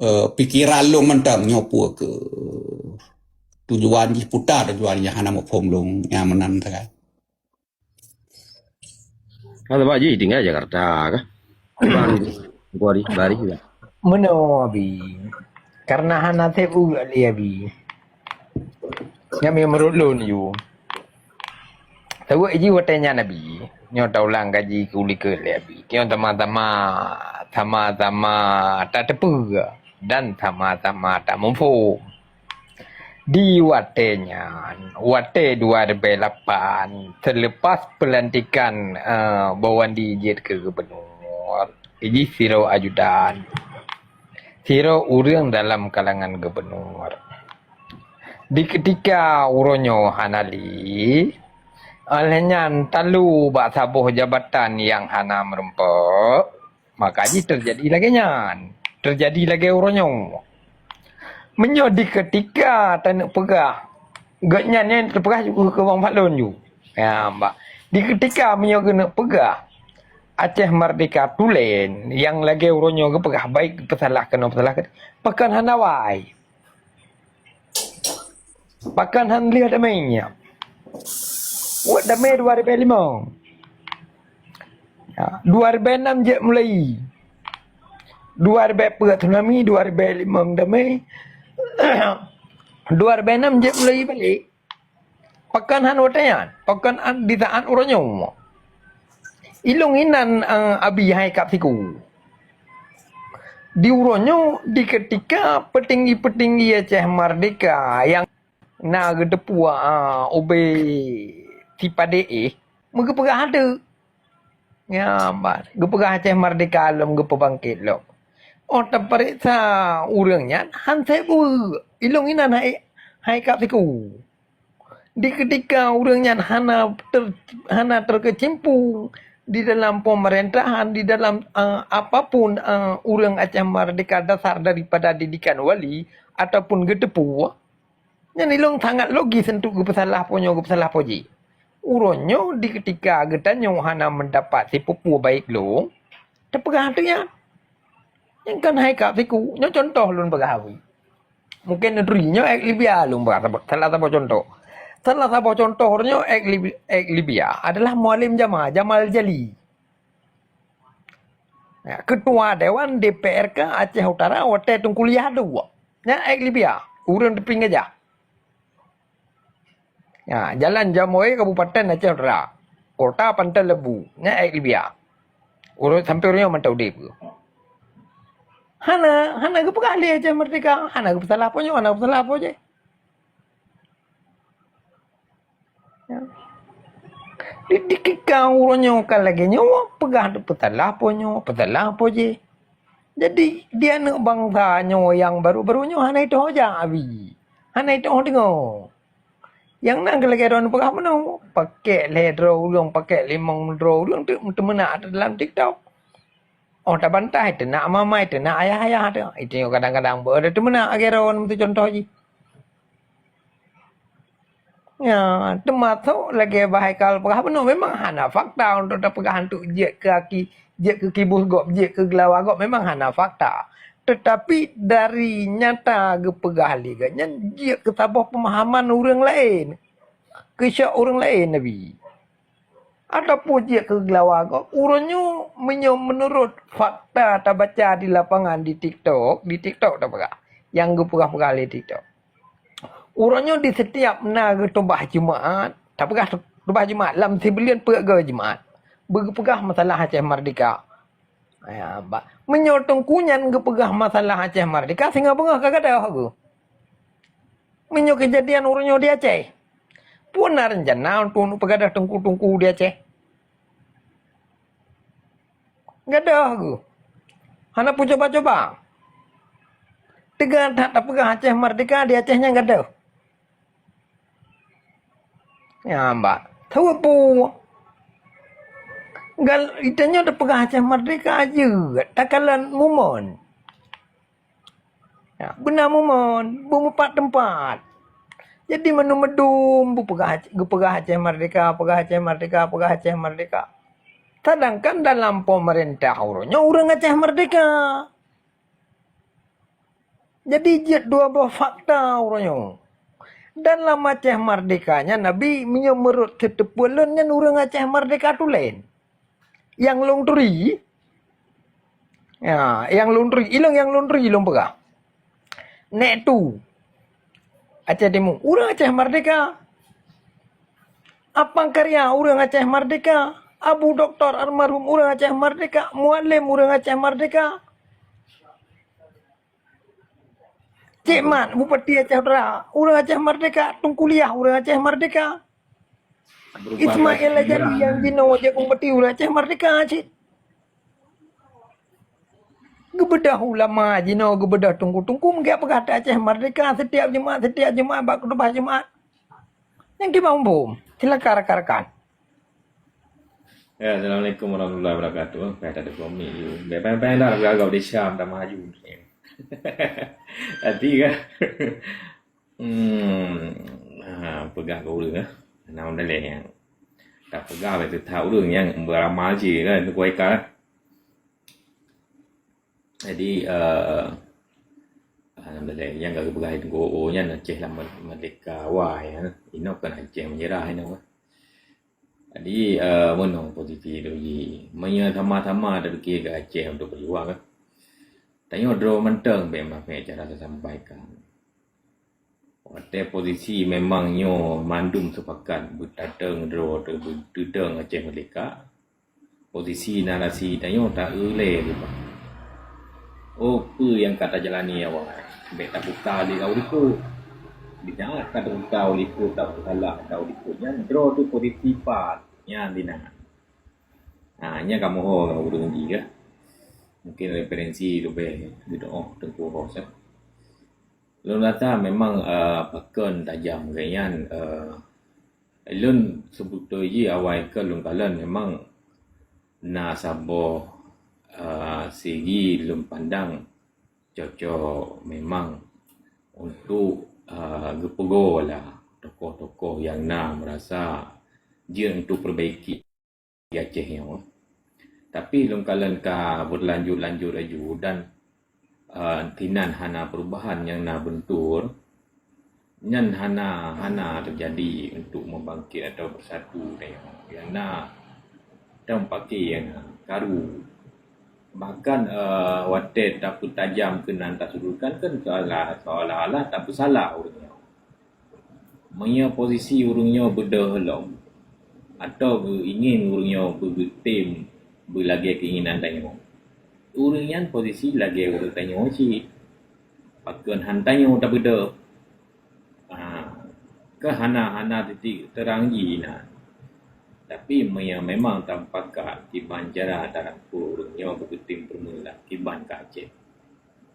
eh, pikeran lôn mantong nyoe peue keuh tujuan jih, peue tujuan jih hana muphom lôn, nyan meunan sagai. Hana bak jih tinggai Jakarta kah? Bang, bari, bari juga. Meunoe, Abi. Karena hana sép uek lé, Abi. Nyan meunurot lôn, yu. Seuweuek jih watèe nyan, Abi. Nyoe taulang kaji keu likot lé, Abi. Nyoe sama-sama, sama-sama tateupeue dan sama-sama tamuphom. Di watèe nyan, watèe dua ribèe lapan, seulepas peulantikan, eh, Bawandi jeuet keu gubunur, jih sidroe ajudan, sidroe ureueng dalam kalangan gubunur. Di keutika uroe nyoe hana lé, óh lheueh nyan talu bak saboh jabatan nyang hana meurumpok, maka jih teujadi lagèe nyan. Teujadi lagèe uroe nyoe. Meunyoe di keutika taneuk peugah, gobnyan nyan teupeugah ju keu Bang Fadlon ju. Ya, bah. Di keutika meunyoe geuneuk peugah, Aceh Merdeka tulen nyang lagèe uroe nyoe geupeugah, baik peusalah keunoe peusalah keunoe, pakon hana wai. Pakon han lheueh damé nyan? Buet damé dua ribèe limong. Ya, dua ribèe enam jeuet mulai. Dua ribèe peuet tsunami, dua ribèe limong damé. Dua ribèe enam jeuet mulai balek. Pakon han watèe nyan? Pakon han di saat uroe nyoe? Ilôn inan, eh, Abi hai kap siku. Di uroe nyoe, di keutika peutinggi-peutinggi Aceh Merdeka nyang na geuteupeue, ah, ubé sipadé éh, meugeupeugah ateuh. Nyan ban, geupeugah Aceh Merdeka lom geupeubangkét lom. Óh tapareksa ureueng nyan han sép uek, ilôn inan hai, hai kap siku. Di keutika ureueng nyan hana ter-, hana terkecimpung di dalam pemerintahan, di dalam, eh, apapun, eh, ureueng Aceh Merdeka dasar daripada didikan wali ataupun geuteupeue, nyan ilôn sangat logis untuk geupeusalah po nyoe, geupeusalah po jih. Uroe nyoe di keutika geutanyoe hana meudapat sipeue-peue baik lôn, teupeugah ateuh nyan. Nyan kan hai kap siku. Nyoe contoh lôn peugah Abi. Mungkin neuturi nyoe ék Libya lôn peugah saboh, salah saboh contoh. Salah saboh contoh nyoe ék Lib-, ék Libya adalah Mualem Jamal, Jamal Jali. Ya, Ketua Dewan D P R K Aceh Utara watèe Teungku Liah dua. Nyan ék Libya, ureueng teupinggajah. Ya, Jalan Jamoe, Kabupaten Aceh Utara. Kota Pantai Lembu, nyan ék Libya. Ureueng sampoe uroe nyoe mantong udép. Hana, hana geupeugah lé Aceh Merdeka, hana geupeusalah po nyoe, hana geupeusalah po jih. Ya. Di, di kika uroe nyoe ka lagèe nyoe, peugah peusalah po nyoe, peusalah po jih. Jadi, di aneuk bansa nyoe nyang baru-baru nyoe hana jiteuho jak Abi. Hana jiteuho deungoe. Nyang na geulagèe droeneuh peugah meunoe, pakèk lhèe droe ureueng, pakèk limong droe ureueng teuk teumeunak dalam TikTok. Óh tabantah, teunak mamai, teunak ayah-ayah teuh. Itu kadang-kadang beu teumeunak lagèe droeneuh meutucontoh jih. Ya, teumasok lagèe Bah Haikal peugah bunoe, memang hana fakta untuk tapeugah untuk jeuet keu aki, jeuet keu kibus gob, jeuet keu geulawa gob, memang hana fakta. Teutapi dari nyata geupeugah lé geuh nyan jeuet keu saboh peumahaman ureueng laén, keu syok ureueng laén Nabi. Ataupun jeuet keu geulawa gob. Uroe nyoe meunyoe meunurot fakta tabaca di lapangan di TikTok, di TikTok tapeugah, nyang geupeugah-peugah lé TikTok. Uroe nyoe di setiap na geutombah Jumat, tapeugah tombah Jumat, lam sibuleuen peuet goe Jumat, beugeupeugah masalah Aceh Merdeka. Ya, ba-, meunyoe Teungku nyan geupeugah masalah Aceh Merdeka, singoh beungoh ka gadôh geuh. Meunyoe keujadian uroe nyoe di Aceh, peue na reuncana untuk, untuk peugadôh teungku-teungku di Aceh? Gadôh geuh. Hana peucuba-cuba. Teuga that tapeugah Aceh Merdeka di Aceh nyan gadôh. Ya, mbak. Tahu peue? Gal, ita nyoe tapeugah Aceh Merdeka jeuet, takalon mumon. Ya, beuna mumon, beumeupat teumpat. Jadi, meuneu meudum beupeugah, geupeugah Aceh Merdeka, peugah Aceh Merdeka, peugah Aceh Merdeka. Sedangkan dalam pemerintah uroe nyoe ureueng Aceh Merdeka. Jadi, jeuet dua boh fakta uroe nyoe. Dalam Aceh Merdeka nyan, Nabi, meunyoe meurot seuteupeu lôn nyan ureueng Aceh Merdeka tulen. Nyang lôn turi, ya, nyang lôn turi, ilong nyang lôn turi lôn peugah. Nek Tu, Aceh Timu, ureueng Aceh Merdeka. Apang Karya, ureueng Aceh Merdeka. Abu Doktor Almarhum, ureueng Aceh Merdeka. Mualem, ureueng Aceh Merdeka. Cék Mat, Bupati Aceh Utara, ureueng Aceh Merdeka. Teungku Liah, ureueng Aceh Merdeka. Ismail Ajadi nyang jinoe jadi bupati, ureueng Aceh Merdeka cit. Geubeudôh ulama jinoe, geubeudôh teungku-teungku, meugeujak peugah Aceh Merdeka setiap Jumat, setiap Jumat bak khutubah Jumat. Nyang kiban muphom, silakan rakan-rakan. Ya, assalamualaikum warahmatullahi wabarakatuh. Payah tak ada komen you. Payah-payah dah lagu-lagu di Syam dah maju. Hati kan? Hmm, ha, peugah keu ureueng, eh. Nah, udah leh yang tak peugah betul tak ureueng yang beramal je kan, tu kuai kan. Jadi, eh, alhamdulillah, yang gak peugah itu, oh, nyan Aceh lah merdeka wai, ya. Inoe kan Aceh menyerah, inoe. Jadi, eh, meunoe posisi tu ji. Meunyoe sama-sama tapike keu Aceh untuk berjuang, eh. Tanyoe droe mantong bèk makai cara saya sampaikan. Watèe posisi memang nyoe mandum sepakat beutatong droe teu-, beutatong Aceh Merdeka, posisi narasi tanyoe ta-eu lé ribah. Oh, peue nyang ka tajalani awai, bèk tabuka lé u likot. Di saat ka tabuka u likot, tapeusalah u likot nyan, droe teu posisi pat nyan di na. Ha, nyan ka meuho ngon ureueng jih kah. Mungkin referensi leubeh geudoh Teungku Ros, eh. Lôn rasa memang, eh, pakon tajam geuh nyan, eh, lôn seubeutôi jih awai keu lôn kalon memang na saboh, eh, segi lôn pandang cocok memang untuk, eh, geupeugoe lah tokoh-tokoh nyang na meurasa jeuet untuk perbaiki di Aceh nyoe. Tapi lôn kalon ka berlanjut-lanjut laju dan, eh, sinan hana perubahan nyang na beuntur, nyan hana, hana teujadi untuk membangkit atau bersatu tanyoe. Nyang na, dong paké nyang na, karu. Bahkan, eh, watèe tapeutajam keunan tasudutkan kan seolah, seolah-olah tapeusalah ureueng nyoe. Meunyoe posisi ureueng nyoe beudôh lom, atau geuingin ureueng nyoe beugeutem beulagèe keinginan tanyoe, ureueng nyan posisi lagèe ureueng tanyoe cit. Pakon han tanyoe tabeudôh? Ah, keu hana, hana titik terang jih na. Tapi meunyoe memang tamupakat kiban cara tarampu ureueng nyoe beugeutem peumeulahan kiban ka Aceh.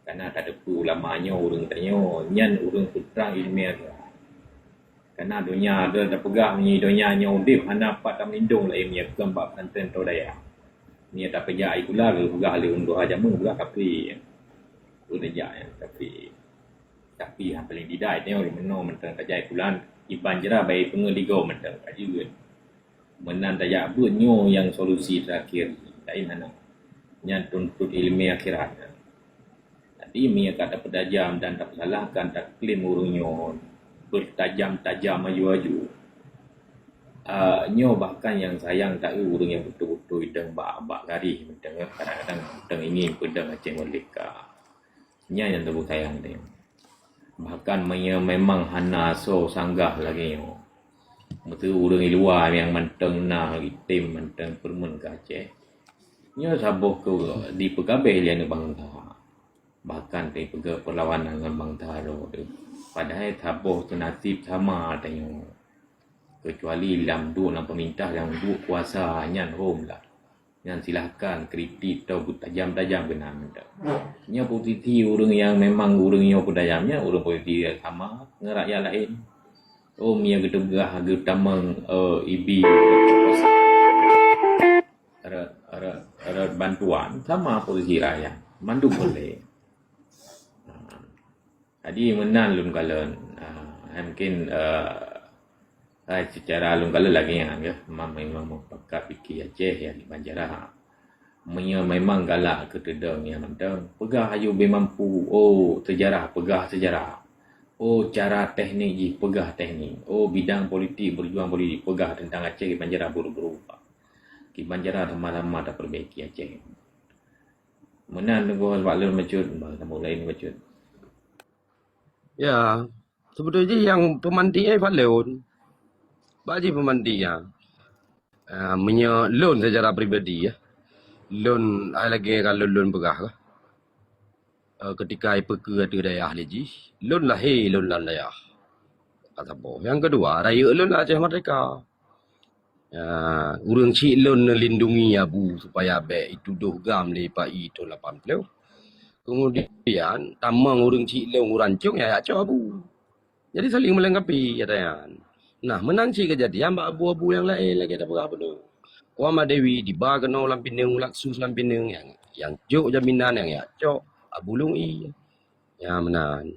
Kana tateupeue ulama nyoe ureueng tanyoe, nyan ureueng peutrang ileumèe agama. Kana donya ada tapeugah meunyoe donya nyoe udép hana pat tameulindong laén meunyoe kon bak pesantren atau dayah. Meunyoe tapeujak sikula geupeugah lé ureueng tuha jameun peugah kafé. Peue tajak nyan kafé. Tapi nyang paling tidak, nyoe meunoe mantong tajak bulan, iban jera bai peungeut ligoe mantong ka jeuet. Meunan tajak beuet nyoe nyang solusi terakhir, laén hana. Nyan tuntot ileumèe akhirat. Jadi, meunyoe ka tapeutajam dan tapeusalahkan, taklaim ureueng nyoe beutajam-tajam aju-aju. Ah, nyoe bahkan nyang sayang taeu ureueng nyang beutôi-beutôi dong bak, bak garéh, kadang-kadang dong ingin peudong Aceh merdeka. Nyan nyang teupeu sayang teuh. Bahkan meunyoe memang hana asoe sanggah lagèe nyoe, meuseu ureueng di luwa nyang mantong na item mantong peureumeun keu Aceh, nyoe saboh keu dipeugabeh lé aneuk bansa. Bahkan dipeugah perlawanan ngon bansa droe teuh. Padahai saboh teunasib sama tanyoe. Kecuali lam duek lam pemerintah, lam duek kuasa nyan hom lah. Nyan silahkan kritik atau beutajam-tajam keunan. Nyoe posisi ureueng nyang memang ureueng nyoe peutajam nyan, ureueng posisi sama ngon rakyat laén. Oh, meunyoe geutugaih geutamong, eh, ibi rot, rot, rot bantuan, sama posisi rakyat. Mandum boleh. Ha. Jadi meunan lôn kalon, ah, mungkin, eh, eh, secara lôn kalon lagèe nyan, ya. Memang, memang meupakat pike Aceh ya di Banjarah. Meunyoe memang galak keu teudong nyang mantong, peugah aju beu mampu. Oh, sejarah, peugah sejarah. Oh, cara teknik jih, peugah teknik. Oh, bidang politik, berjuang politik, peugah tentang Aceh di Banjarah buru-buru. Di Banjarah lama-lama taperbaiki Aceh. Meunan teungku bak lôn bacut, bak kamoe laén bacut. Ya, sebetul jih nyang peumantik nyan bak lôn. Bak jih peumantik nyan. Ah, meunyoe lôn secara pribadi, ya, lôn ai lagèe ka lôn, lôn peugah kah. Eh, ketika ipeukeue ateueh dayah lé jih, lôn lahé lôn lam dayah. Ka saboh. Nyang keudua, rayeuk lôn Aceh Merdeka. Ya, ureueng chik lôn neulindungi Abu supaya bèk itudôh GAM lé P A I thôn lapan ploh. Kemudian, tamong ureueng chik lôn u Rancong nyang jak cok Abu. Jadi saling melengkapi, kata nyan. Nah, meunan cit keujadian bak abu-abu nyang laén lagèe tapeugah bunoe. Kuama Dewi diba keunoe lam pineung, Laksus lam pineung, nyang, nyang jok jaminan nyang jak cok Abu Lung I. Ya, meunan.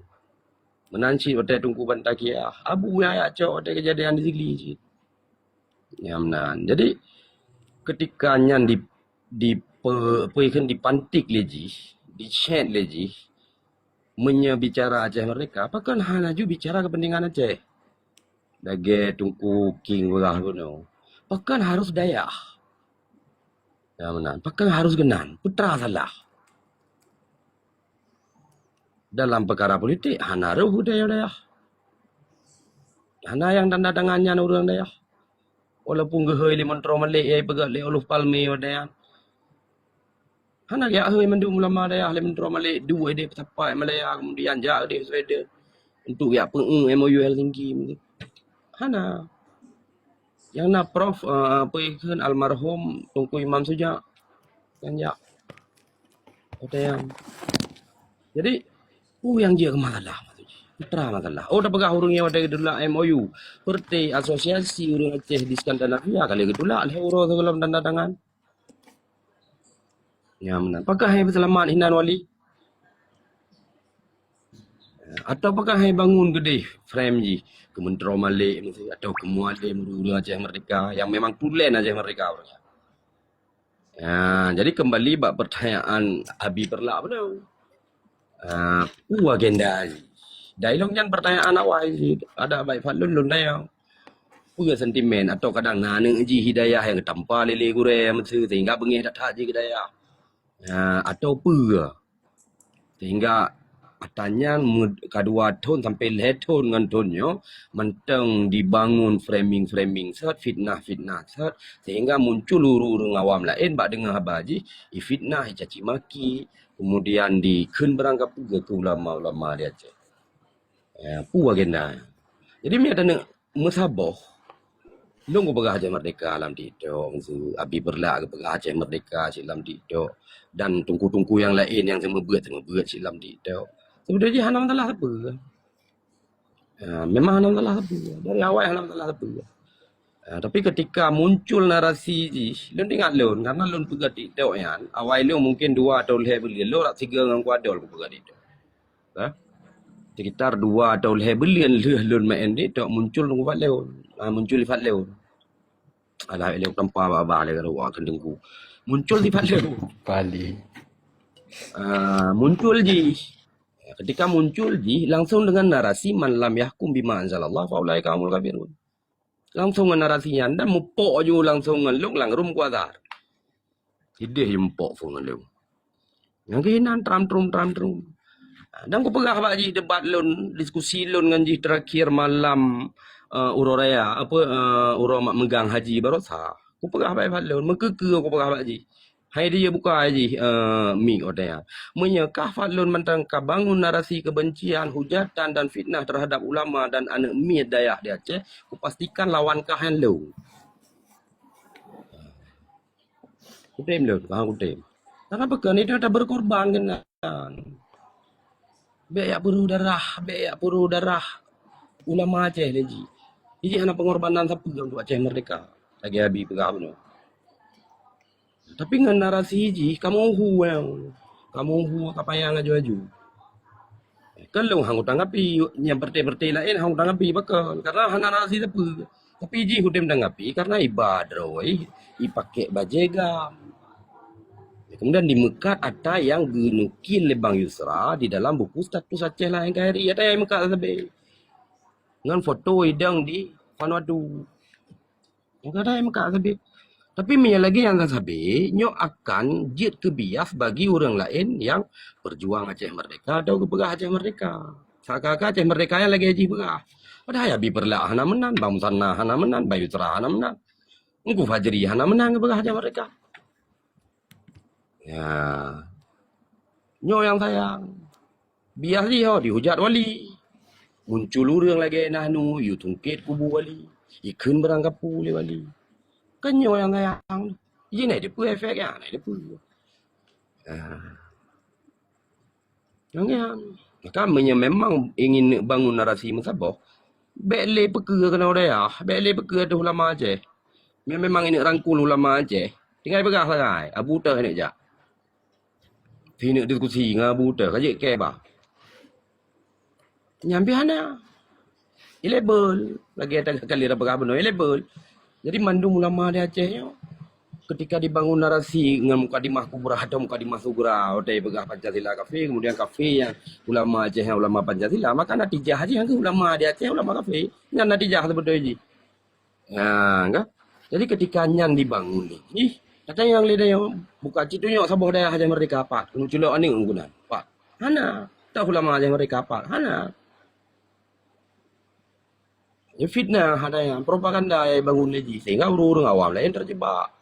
Meunan cit watèe Teungku Bantaqiah, abu nyang jak cok watèe keujadian di Sigli cit. Ya, meunan. Jadi, ketika nyan di, di pe-, peue kheun dipantik lé jih, dicet lé jih, meunyoe bicara Aceh Merdeka, pakon hana ju bicara kepentingan Aceh. Lagèe Teungku King peugah bunoe, pakon harus dayah. Ya, meunan. Pakon harus keunan. Peue teuma salah. Dalam peukara politik, hana rôh u dayah-dayah. Hana nyang tanda tangan nyan ureueng dayah. Walaupun geuhôi lé Menteri Malek, nyang peugah lé Olof Palme watèe nyan. Hana geujak hôi mandum ulama dayah lé Menteri Malek, duek idéh peusapat Malaya, kemudian jak idéh Sweden untuk jak peuék M O U Helsinki. Hana. Nyang na Prof, eh, peue kheun almarhum Teungku Imam Sujak. Nyang jak. Watèe nyan. Jadi, peue nyang jeuet keu masalah maksud jih? Peue teuma masalah. Oh, tapeugah ureueng nyang watèe geutulak M O U. Seperti asosiasi ureueng Aceh di Skandinavia ka lheueh geutulak lhèe uroe sigohlom tanda tangan. Ya, meunan. Pakon hai peuseulamat hinan wali? Atau pakon hai bangun keudéh frame jih keu Menteri Malek miseue, atau keu Mualem, ureueng Aceh Merdeka, nyang memang tulen Aceh Merdeka ureueng nyan. Ya, jadi kembali bak pertanyaan Abi Peureulak bunoe. Ah, peue agenda jih? Dari lôn nyan pertanyaan awai jih, adak baik Fadlun lôn tanyong. Peue sentimen atau kadang na aneuk jih di dayah nyang geutampa lé-lé gurèe miseue sehingga beungèh that-that jih keu dayah. Ah, atau peue? Sehingga ata nyan me-, kadua thôn sampai lhèe thôn ngon thôn nyoe mantong dibangun framing-framing sat, fitnah-fitnah sat, sehingga muncul ureueng-ureueng awam laén bak deungoe haba jih, ifitnah, icaci maki, kemudian dikheun barang kapeue keu ulama-ulama di Aceh. Ya, peue agenda. Jadi, meunyoe taneuk meusaboh, lôn kupeugah Aceh Merdeka lam TikTok, miseue Abi Peureulak geupeugah Aceh Merdeka cit lam TikTok, dan teungku-teungku nyang laén nyang seumeubeuet-seumeubeuet cit lam TikTok. Sebenarnya hana masalah sapeue. Ha, memang hana masalah sapeue. Dari awai hana masalah sapeue. Ha, tapi ketika muncul narasi jih, lôn ingat lôn, karena lôn peugah TikTok nyan, awai lôn mungkin dua atau lhèe buleuen, lôn rab sigoe ngon Kuadol kupeugah TikTok. Ha? Sekitar dua atau lhèe buleuen lheueh lôn meu'en deh, tok muncul ngon Fadlon. Ah, muncul Fadlon. Alah, lôn tampa babah lé keu dua keu teungku. Muncul di Fadlon. Bali. Ah, muncul jih. Ketika muncul jih, langsung dengan narasi, "Man lam yahkum bima anzalallah fa ulaika humul kafirun." Langsung ngon narasi nyan dan mupok ju langsung ngon lôn lam rum kuasa. Sideh ju mupok phôn ngon lôn. Nyang keunan tram trum, tram trum. Dan kupeugah bak jih debat lôn, diskusi lôn ngon jih terakhir malam, eh, uroe raya, apa, eh, uroe mak meugang haji baroesa. Kupeugah bak, bak lôn, meukeue-keue kupeugah bak jih. Hai dia buka jih, eh, mik watèe nyan. Meunyoe kah Fadlon mantong ka bangun narasi kebencian, hujatan dan fitnah terhadap ulama dan aneuk miet dayah di Aceh, kupastikan lawan kah nyan lôn. Kutem lôn, kah kutem. Karena peue keuh itu ta berkorban keunan. Bèk yak peureuh darah, bèk yak peureuh darah ulama Aceh lé jih. Jih hana pengorbanan sapeue untuk Aceh merdeka. Lagèe Abi peugah bunoe. Tapi ngon narasi jih, kamoe hu nyang, kamoe hu ka payang aju-aju. Kan lôn han kutanggapi, nyang partai-partai laén han kutanggapi pakon. Karena hana narasi sapeue. Tapi jih udeb tanggapi karena iba droe, ipakèk bajèe GAM. Kemudian dimeukat ata nyang geunukil lé Bang Yusra di dalam buku status Aceh Lahé N K R I, ata nyang meukat sabe. Ngon foto idong di Vanuatu. Meukat ata nyang meukat sabe. Tapi meunyo lagèe nyang ka sabe, nyoe akan jeuet keu bias bagi ureueng laén nyang berjuang Aceh Merdeka atau geupeugah Aceh Merdeka. Seakan-akan Aceh Merdeka nyan lagèe jih peugah. Padahai Abi Peureulak hana meunan, Bang Musanna hana meunan, Bang Yusra hana meunan. Teungku Fajri hana meunan geupeugah Aceh Merdeka. Ya. Nyoe nyang sayang. Bias jih ho dihujat wali. Muncul ureueng lagèe nahnu, yue tungkét kubu wali. Ikheun barang kapeue lé wali. Kan nyoe nyang sayang. Jih na dipeue efek nyan, na dipeue. Ah. Nyang nyan. Maka meunyoe memang ingin neuk bangun narasi meusaboh, bèk lé peukeue keunoe dayah, bèk lé peukeue ateueh ulama Aceh. Meunyoe memang ingin neuk rangkul ulama Aceh, tinggai peugah sagai, Abu Teuh neuk jak. Sineuk diskusi ngon Abu Teuh, ka jeuet keu bah. Nyan pih hana. Ilebel, lagèe ata kali dah peugah bunoe, ilebel. Jadi mandum ulama di Aceh nyoe, ketika dibangun narasi ngon mukadimah kubrah atau mukadimah sugra, watèe peugah Pancasila kafé, kemudian kafé nyang ulama Aceh nyang ulama Pancasila, maka natijah jih nyang ulama di Aceh ulama kafé. Nyan natijah seubeutôi jih. Ha, kan? Jadi ketika nyan dibangun ni, ih, kata nyang lé dayah, buka cit tunyok saboh dayah Aceh Merdeka pat, keuneuk culok aneuk geunan, pat. Hana, tak ulama Aceh Merdeka pat, hana. Ya fitnah ada nyang propaganda nyang bangun lé jih, sehingga ureueng-ureueng awam laén terjebak.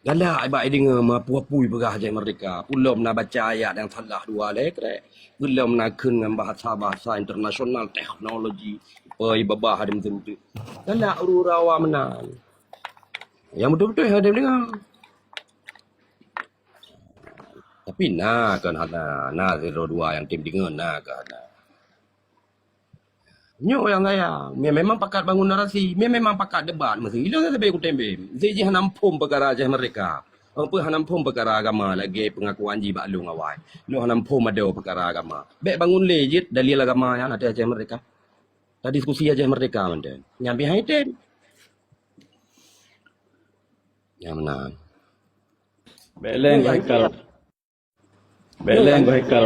Galak bak ideungoe meuapui-apui peugah Aceh Merdeka. Peulom na baca ayat nyang salah dua lé krek. Peulom na kheun ngon bahasa-bahasa internasional, teknologi, poi babah ada meuteumeuteuk. Galak ureueng-ureueng awam meunan. Nyang beutôi-beutôi hana deungoe. Tapi na kan hana, na sidroe dua nyang tem deungoe na kan hana. Nyoe nyang sayang. Mie memang pakat bangun narasi. Mie memang pakat debat. Meusi ilôn sabe kutembem. Zi jih hana muphom peukara Aceh Merdeka. Apa hana muphom peukara agama lagèe pengakuan jih bak lôn awai. Lôn hana muphom adoe peukara agama. Bèk bangun lé jeuet dalil agama nyan ateueh Aceh Merdeka. Tadiskusi Aceh Merdeka mantong. Nyan pih hai tem. Nyan meunan. Bèk lé Geuh Haikal. Bèk lé Geuh Haikal.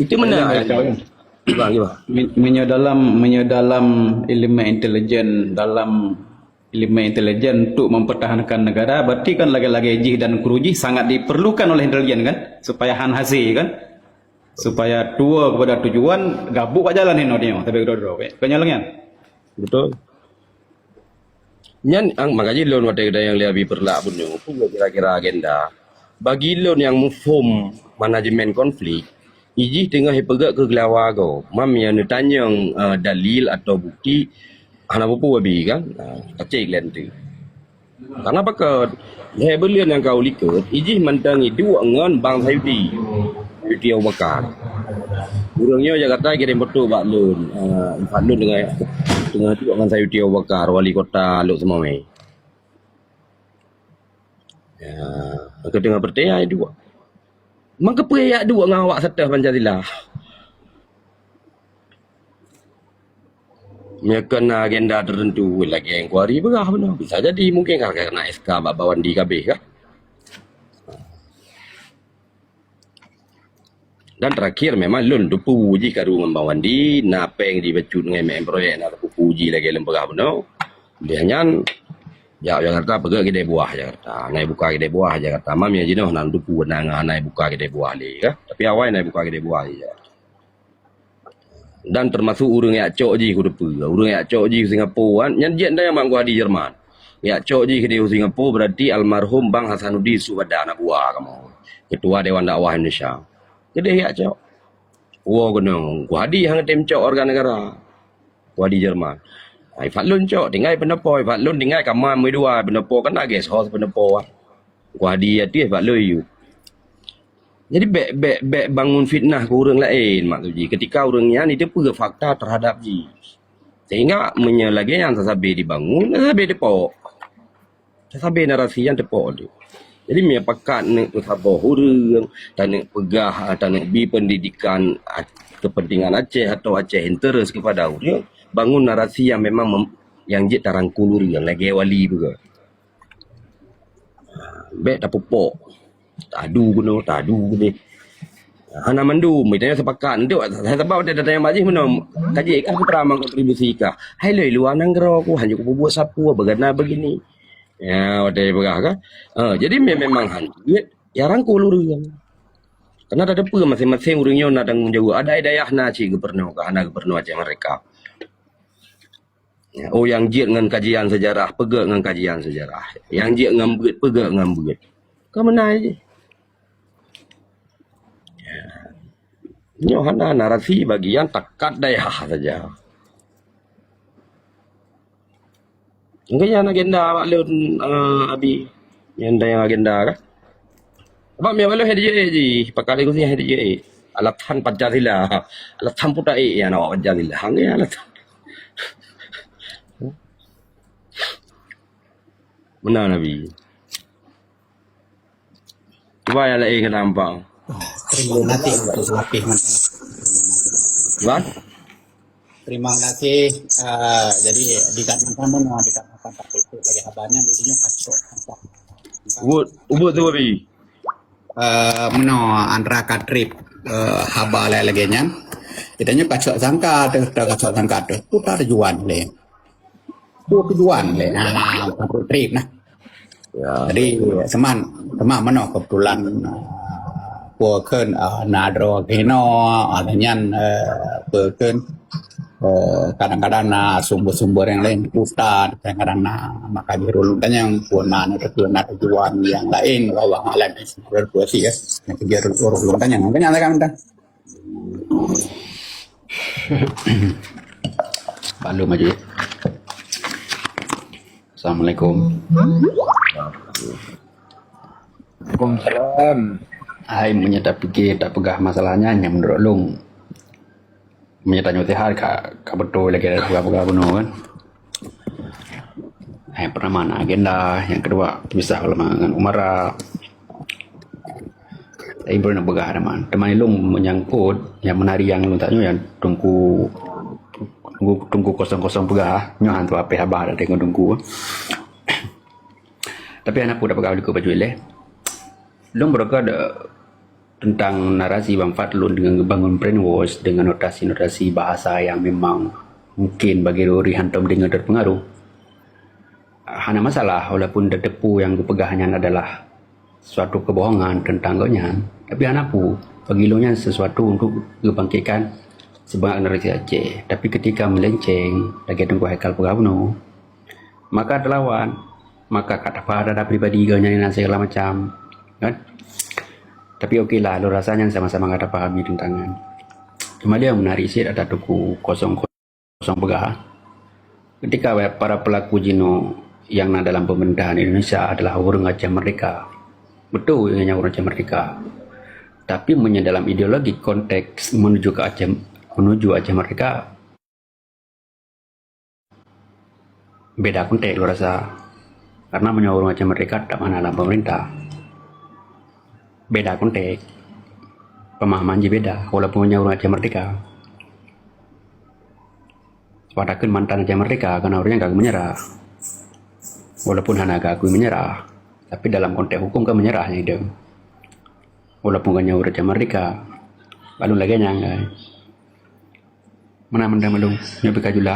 Itu meunan. Bèk lé Geuh Haikal, kan? Gimana, gimana? Meunyoe dalam, meunyoe dalam ileumèe intelijen, dalam ileumèe intelijen untuk mempertahankan negara, berarti kan lagèe-lagèe jih dan kru jih sangat diperlukan oleh intelijen kan, supaya han hasé kan, supaya tuwo kepada tujuan, gabuk bak jalan inoe nyoe, tapi droe-droe, kan nyoe lagèe nyan. Betul. Nyan ang maka jih lôn watèe geutanyoe lé Abi Peureulak bunoe, peue kira-kira agenda. Bagi lôn nyang muphom manajemen konflik, ijih teungoh ipeugèt keu geulawa gob. Mam nyang neutanyong, eh, dalil atau bukti, hana peue-peue Abi kan? Ah, kacek lé enteuk. Karena pakon, lhèe buleuen nyang ka u likôt, ijih mantong iduek ngon Bang Sayuti. Sayuti Abu Bakar. Ureueng nyoe jak gata kirém foto bak lôn. Ah, bak lôn teungoh, teungoh duek ngon Sayuti Abu Bakar, wali kota Lhokseumawe. Ya, ka teungoh peureuteuya iduek. Maka peue jak duek ngon awak seutôt Pancasila? Meunyoe keu na agenda tertentu lagèe inkuari peugah bunoe. Bisa jadi mungkin ka keuneuk S K bak Bawandi kabeh kah? Dan terakhir memang lôn teupeu jih karu ngon Bawandi, na péng jibacut ngon M M proyek na teupeu jih lagèe lôn peugah bunoe. Lheueh nyan jak Jakarta peugah keudè buah Jakarta. Hana buka keudè buah Jakarta. Mam nyang jinoe na teupeu na hana buka keudè buah lé kah? Tapi awai na buka keudè buah lé Jakarta. Dan termasuk ureuëng jak cok jih ku teupeu, ureuëng jak cok jih Singapura kan, nyan jeuet dayah mak Guhadi Jerman. Jak cok jih keudeh Singapura berarti almarhum Bang Hasanuddin Subada anak buah kamoe, Ketua Dewan Dakwah Indonesia. Keudeh jak cok. Wo keunoe, Guhadi hang tem cok warga negara. Guhadi Jerman. Hai Fadlun cok, tinggai pendopo, Fadlun tinggai kamar meudua pendopo kan na guest house pendopo. Guhadi até Fadlun yue. Jadi bèk, bèk, bèk bangun fitnah keu ureuëng laén maksud jih. Ketika ureuëng nyan jiteupeue fakta terhadap jih. Sehingga meunyoe lagèe nyan sabe dibangun, sabe teupok. Sabe narasi nyan teupok tu. Jadi meunyoe pakat neuk peusaboh ureuëng, taneuk peugah, taneuk bi pendidikan kepentingan Aceh atau Aceh interest kepada ureuëng, bangun narasi yang memang mem, yang jeuet tarangkul ureuëng lagèe Wali peugah. Bèk tapupok. Tadu keunoe, tadu keunoe. Hana mandum, tanyoe sepakat. Untuk sabab watèe tatanyong bak jih meunoe, ka jeuet kah putra mengkontribusi kah? Hai lôn luwa nanggroe ku, hana kupeubuet sapeue, beugana begini. Ya, watèe peugah kah? Ha, jadi me, memang hana jeuet, ya rangkul ureuëng. Karena tateupeue masing-masing ureuëng nyoe na tanggong jaweueb. Ada dayah na cit gubernur kah, hana gubernur Aceh Merdeka. Ya, oh, nyang jeuet ngon kajian sejarah, peugah ngon kajian sejarah. Nyang jeuet ngon beuet, peugah ngon beuet. Ka meunan jih. Ya. Nyoe hana narasi bagian takat dayah saja. Mungkin nyan agenda awak lôn, eh, Abi. Nyan dayah agenda kah? Sebab mi awak lôn hai dijeuet jih, pakar lé kursi hai dijeuet. Alasan Pancasila. Alasan puta ék nyan awak Pancasila. Hang ya alasan. Meunan Nabi. Cuba nyang laén keu nampak. Terima kasih. Terima kasih. Cuba? Terima kasih. Ah, jadi di Kalimantan pun, di Kalimantan Pasifik lagi habannya di sini kacau. Ubit, ubit tu Abi. Eh, meunoe antara ka trép, eh, haba lagèe nyan. Kita nyoe kacok sangka tu, kacok sangka tu. Putar juan lé. Dua tujuan lé. Ha, untuk trép nah. Ya. Jadi seman, seman meunoe kebetulan, eh, peue kheun, eh, na droe keunoe, ada nyan, eh, peue kheun, eh, kadang-kadang na sumber-sumber nyang laén pusat, kadang-kadang na maka jih ureuëng tanyong pun na, na tujuan, na tujuan nyang laén, wallahu a'lam. Ureuëng puisi ya, nyang keu ureuëng tanyong. Mungkin nyang laén dah. Maklum aja. Assalamualaikum. Waalaikumsalam. Hai, meunyoe tapike, tapeugah masalahnya, nyan menurut lôn. Meunyoe tanyoe sihat, ka, ka beutôi lagèe peugah-peugah bunoe kan. Hai, pertama na agenda, nyang keudua pisah ulama ngon umara. Tapi beureuneuk peugah teuma. Teuma lôn menyangkut nyang meunari nyang lôn tanyong nyang Teungku, Teungku, Teungku kosong kosong peugah, nyoe han teuapée haba dari Teungku. Tapi hana peue tapeugah likot bacut lé. Lôn beureukat tentang narasi Bang Fadlun dengan ngebangun brainwash dengan notasi-notasi bahasa yang memang mungkin bagi Rori hantom deungoe terpengaruh. Hana masalah walaupun tateupeue nyang geupeugah nyan adalah suatu kebohongan tentang gobnyan, tapi hana peue, bagi lôn nyan sesuatu untuk geubangkitkan semangat generasi Aceh. Tapi ketika melenceng, lagèe Teungku Haikal peugah bunoe, maka teulawan, maka ka tapeugah dada pribadi gobnyan dan segala macam, kan? Tapi okelah, lôn rasa nyan sama-sama ka tapahami tentang nyan. Cuma dia menarik sikit ada Teungku kosong kosong peugah, ketika para pelaku jinoe yang na dalam pemerintahan Indonesia adalah ureuëng Aceh Merdeka. Betul, ianya ureuëng Aceh Merdeka. Tapi meunyoe dalam ideologi konteks menuju ke Aceh, menuju Aceh Merdeka, beda konteks lôn rasa. Karena meunyoe ureuëng Aceh Merdeka tak mana dalam pemerintah. Beda konteks. Pemahaman jih beda, walaupun meunyoe ureuëng Aceh Merdeka. Sabab takheun mantan raja merdeka, karena ureuëng nyan ka menyerah. Walaupun hana ka akui menyerah, tapi dalam konteks hukum kan menyerah nyang idong. Walaupun geuh nyan ureuëng raja merdeka, balum lagée nyan, guys. Meunan mandum balum, nyoe pih ka jula.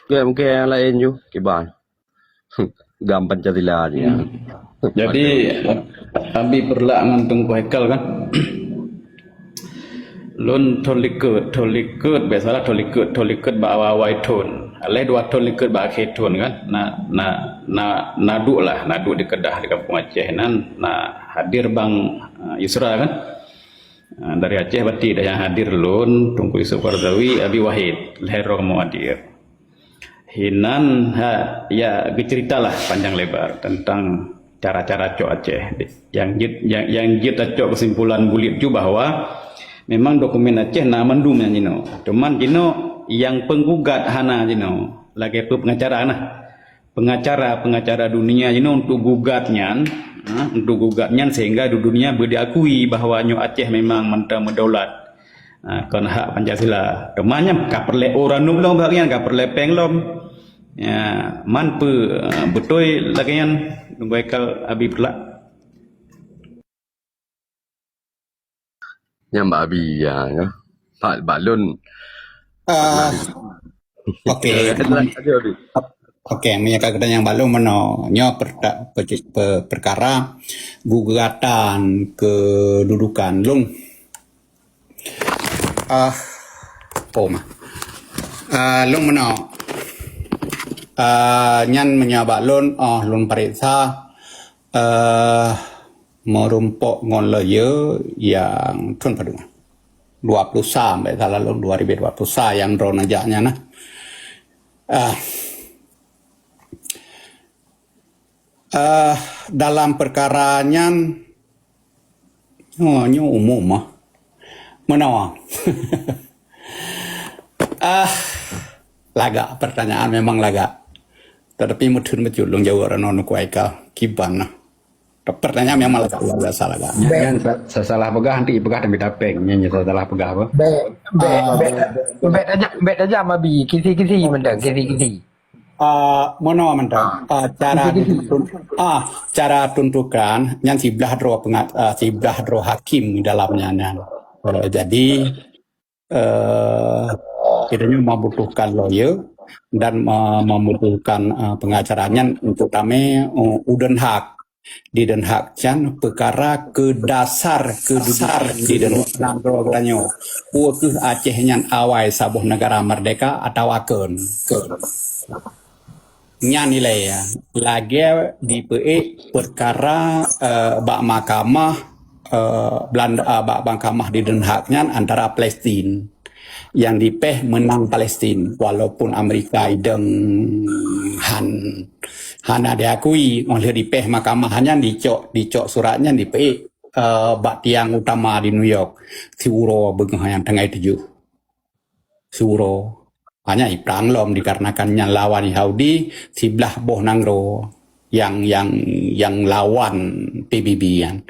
Oke, mungkin yang lain ju, kiban. Gam Pancasila je. Hmm. Jadi, Abi Peureulak ngon Teungku Haikal kan. Lôn thon likot, thon likot, biasalah thon likot, thon likot bak awai-awai thon. Aléh dua thon likot bak akhé thon kan. Na, na, na, na duek lah, na duek di Kedah di Kampung Aceh nan, na hadir Bang, eh, Yusra kan. Ah, dari Aceh berarti dah yang hadir lôn, Teungku Yusuf Qaradawi, Abi Wahid, lhée droe kamoe hadir. Hinan ha, ya geuceritalah panjang lebar tentang cara-cara cok Aceh. Yang jeuet, yang, yang jeuet tacok kesimpulan bulet ju bahwa memang dokumen Aceh na mandum nyang jinoe. Cuman jinoe yang penggugat hana jinoe. Lagée peue pengacara nah. Pengacara-pengacara dunia jinoe untuk gugat nyan, ha, untuk gugat nyan sehingga di dunia beu diakui bahwa nyoe Aceh memang mantong meudaulat. Ha, kon hak Pancasila. Teuma nyan ka peureulée ureuëng lom bak nyan, ka peureulée péng lom. Ya, man peu, ha, beutôi lagée nyan, Teungku Haikal, Abi Peureulak. Nyang bak Abi, ya, ya. Bak, bak lôn. Ah, okey. Eh, lanjut, lanjut, Abi. Okey, meunyoe ka geutanyoe bak lôn meunoe, nyoe perta-, pe-, pe-, perkara gugatan kedudukan lôn. Ah, oh, mah. Ah, lôn meunoe. Ah, nyan meunyoe bak lôn, oh, lôn pareksa, eh, meurumpok ngon lawyer nyang thon padum. Dua puluh sa, bèk salah lôn, dua ribu dua puluh sa nyang droeneuh jak nyan nah. Ah, eh, dalam perkara nyan, oh, nyoe umum ah. Meunoe. Ah, lagak, pertanyaan memang lagak. Tetapi meutheun bacut lôn jaweueb ranoe nukuai ka kiban nah. Pertanyaan memang lagak, luar biasa lagak. Nyan, nyan sa-, sa-, salah peugah nanti peugah dan beda peng. Nyan, nyan salah peugah apa? Bèk, bèk, Ah. bèk, bèk tajam, bèk tajam Abi. Kisi-kisi mantong, kisi-kisi. Ah, meunoe mantong. Ah, cara Kisi-kisi. tuntut-, ah, cara tuntutan nyan siblah droe penga-, ah, siblah droe hakim dalam nyan, nyan. Eh, jadi, eh, kita nyoe membutuhkan lawyer dan me-, membutuhkan, eh, pengacara nyan untuk tamé, eh, u Den Haag. Di Den Haag nyan peukara keudasar keudasar di Den Haag nanggroe geutanyoe. Peu kheueh Aceh nyan awai saboh negara merdeka atawa kon? Kon. Nyan ilée, ya. Lagée dipeuék perkara, eh, bak mahkamah, eh, Belanda, eh, bak mahkamah di Den Haag nyan antara Palestin. Nyang dipéh meunang Palestin, walaupun Amerika idong han, hana diakui, óh lheueh dipéh mahkamah nyan dicok, dicok surat nyan dipeuék, eh, bak tiang utama di New York. Siuroe beungoh nyang teungoh tujoh. Siuroe. Hanya iprang lom dikarenakan nyan lawan Yahudi, siblah boh nanggroe nyang, nyang, nyang lawan P B B nyan.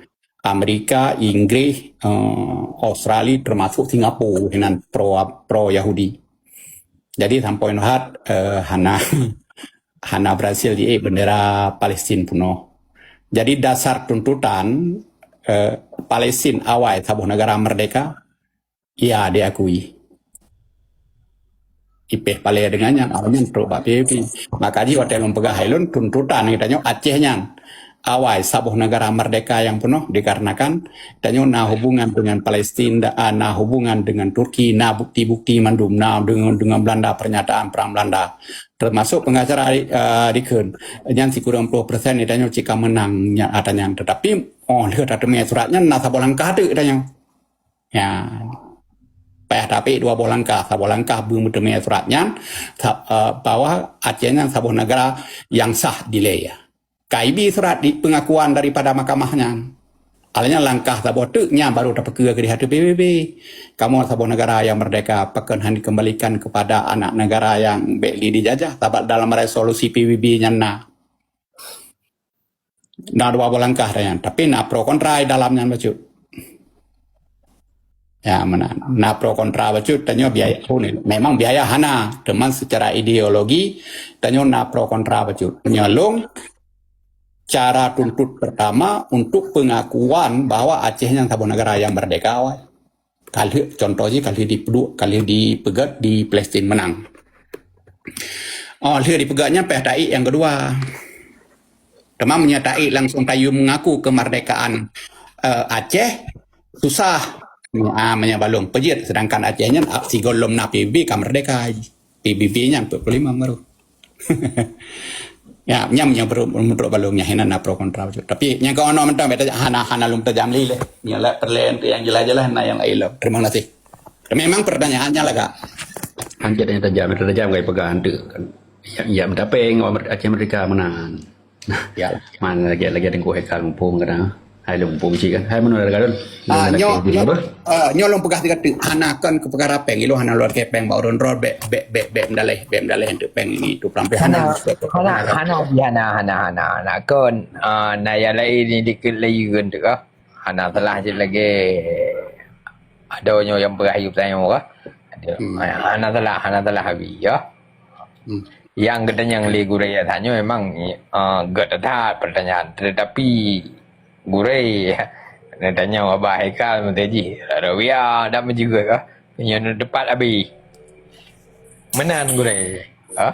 Amerika, Inggris, eh, Australia, termasuk Singapura, hinan pro, pro Yahudi. Jadi sampoe neuhat, eh, hana, hana berhasil jiék bendera Palestin peunoh. Jadi dasar tuntutan, eh, Palestin awai saboh negara merdeka, ya diakui. Ipéh palée deungon nyan, awai nyan trok bak P B B. Maka jih watée lôn peugah hai lôn tuntutan geutanyoe Aceh nyan. Awai saboh negara merdeka nyang peunoh dikarenakan tanyoe na hubungan dengan Palestin, da-, ah, na hubungan dengan Turki, na bukti-bukti mandum, na dengan, dengan Belanda, pernyataan perang Belanda. Termasuk pengacara, eh, dikheun. Nyan sikureueng ploh persen tanyoe cit ka meunang nyan ata nyan. Tetapi, oh, lheueh tateumé surat nyan na saboh langkah teuk tanyoe. Ya. Payah tapi dua boh langkah. Saboh langkah beumeuteumé surat nyan, sa-, eh, bahwa Aceh nyan saboh negara nyang sah dilée. Ka ibi surat di pengakuan daripada mahkamah nyan. Alanya langkah saboh teuk nyan baru tapeukeue di hati P B B. Kamoe saboh negara nyang merdeka, pakon han dikembalikan kepada anak negara nyang bék lé dijajah, sabab dalam resolusi P B B nyan na. Na dua boh langkah dah nyan. Tapi na pro kontra di dalam nyan bacut. Ya, meunan. Na pro kontra bacut, tanyoe biaya, oh, ni, memang biaya hana, teuma secara ideologi, tanyoe na pro kontra bacut. Meunyoe lôn, cara tuntut pertama untuk pengakuan bahwa Aceh nyan saboh negara nyang merdeka, wai. Ka lheueh, contoh jih, ka lheueh dipeuduek, ka lheueh dipeugét di Palestin meunang. Oh, lheueh dipeugét nyan payah taék nyang keudua. Teuma meunyoe taék langsung tayue mengaku kemerdekaan, eh, Aceh, susah. Ah, meunyoe balong peujeuet, sedangkan Aceh nyan, ah, sigoe lom na P B B ka merdeka. P B B nyan empat puluh lima baru. Ya, nyan meunyoe menurut balong nyan, hana na pro kontra. Tapi nyang keunoe mantong, beta hana, hana lom tajam lé. Nyoe lah perlu untuk nyang jelas-jelas, na nyang laén lom. Terima kasih. Memang pertanyaannya lah, Kak. Anjir yang tajam, yang tajam kayak pegang tu. Yang, yang mendapeng Aceh merdeka meunan. Ya. Mana lagi, lagi ada kuah ikan mumpung kadang. Hai, lôn mumpung cik kan. Hai, mana ada kadang. Ah, nyoe, nyoe, ah, nyoe lôn peugah tiga tu. Hana kon keu peukara péng, ilôn hana lôn keu péng bak ureueng droe, bèk, bèk, bèk, bèk mendaleh, bèk mendaleh untuk péng ini, tu pelampiasan. Hana, hana, hana, hana, hana, hana kon, ah, na nyang laén ni dikeue layeuen tu kah. Hana salah cit lagèe adoe nyoe nyang peugah yue tanyong kah. Hmm. Hana salah, hana salah abi ya. Hmm. Nyang geutanyong lé gurèe tanyoe memang, ah, gèt that pertanyaan. Tetapi gurèe neutanyong Abah Haikal meuteujih, Rabia dan meujeuet kah. Nyoe neutepat abi. Meunan gurèe. Ha?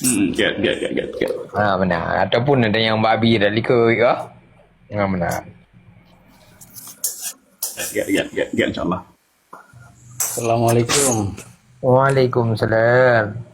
Hmm, gèt, gèt, gèt, gèt, gèt. Ha, meunan. Ataupun ada nyang babi dah likot kah? Ha, meunan. Gèt, gèt, gèt, gèt, insyaAllah. Assalamualaikum. Waalaikumsalam.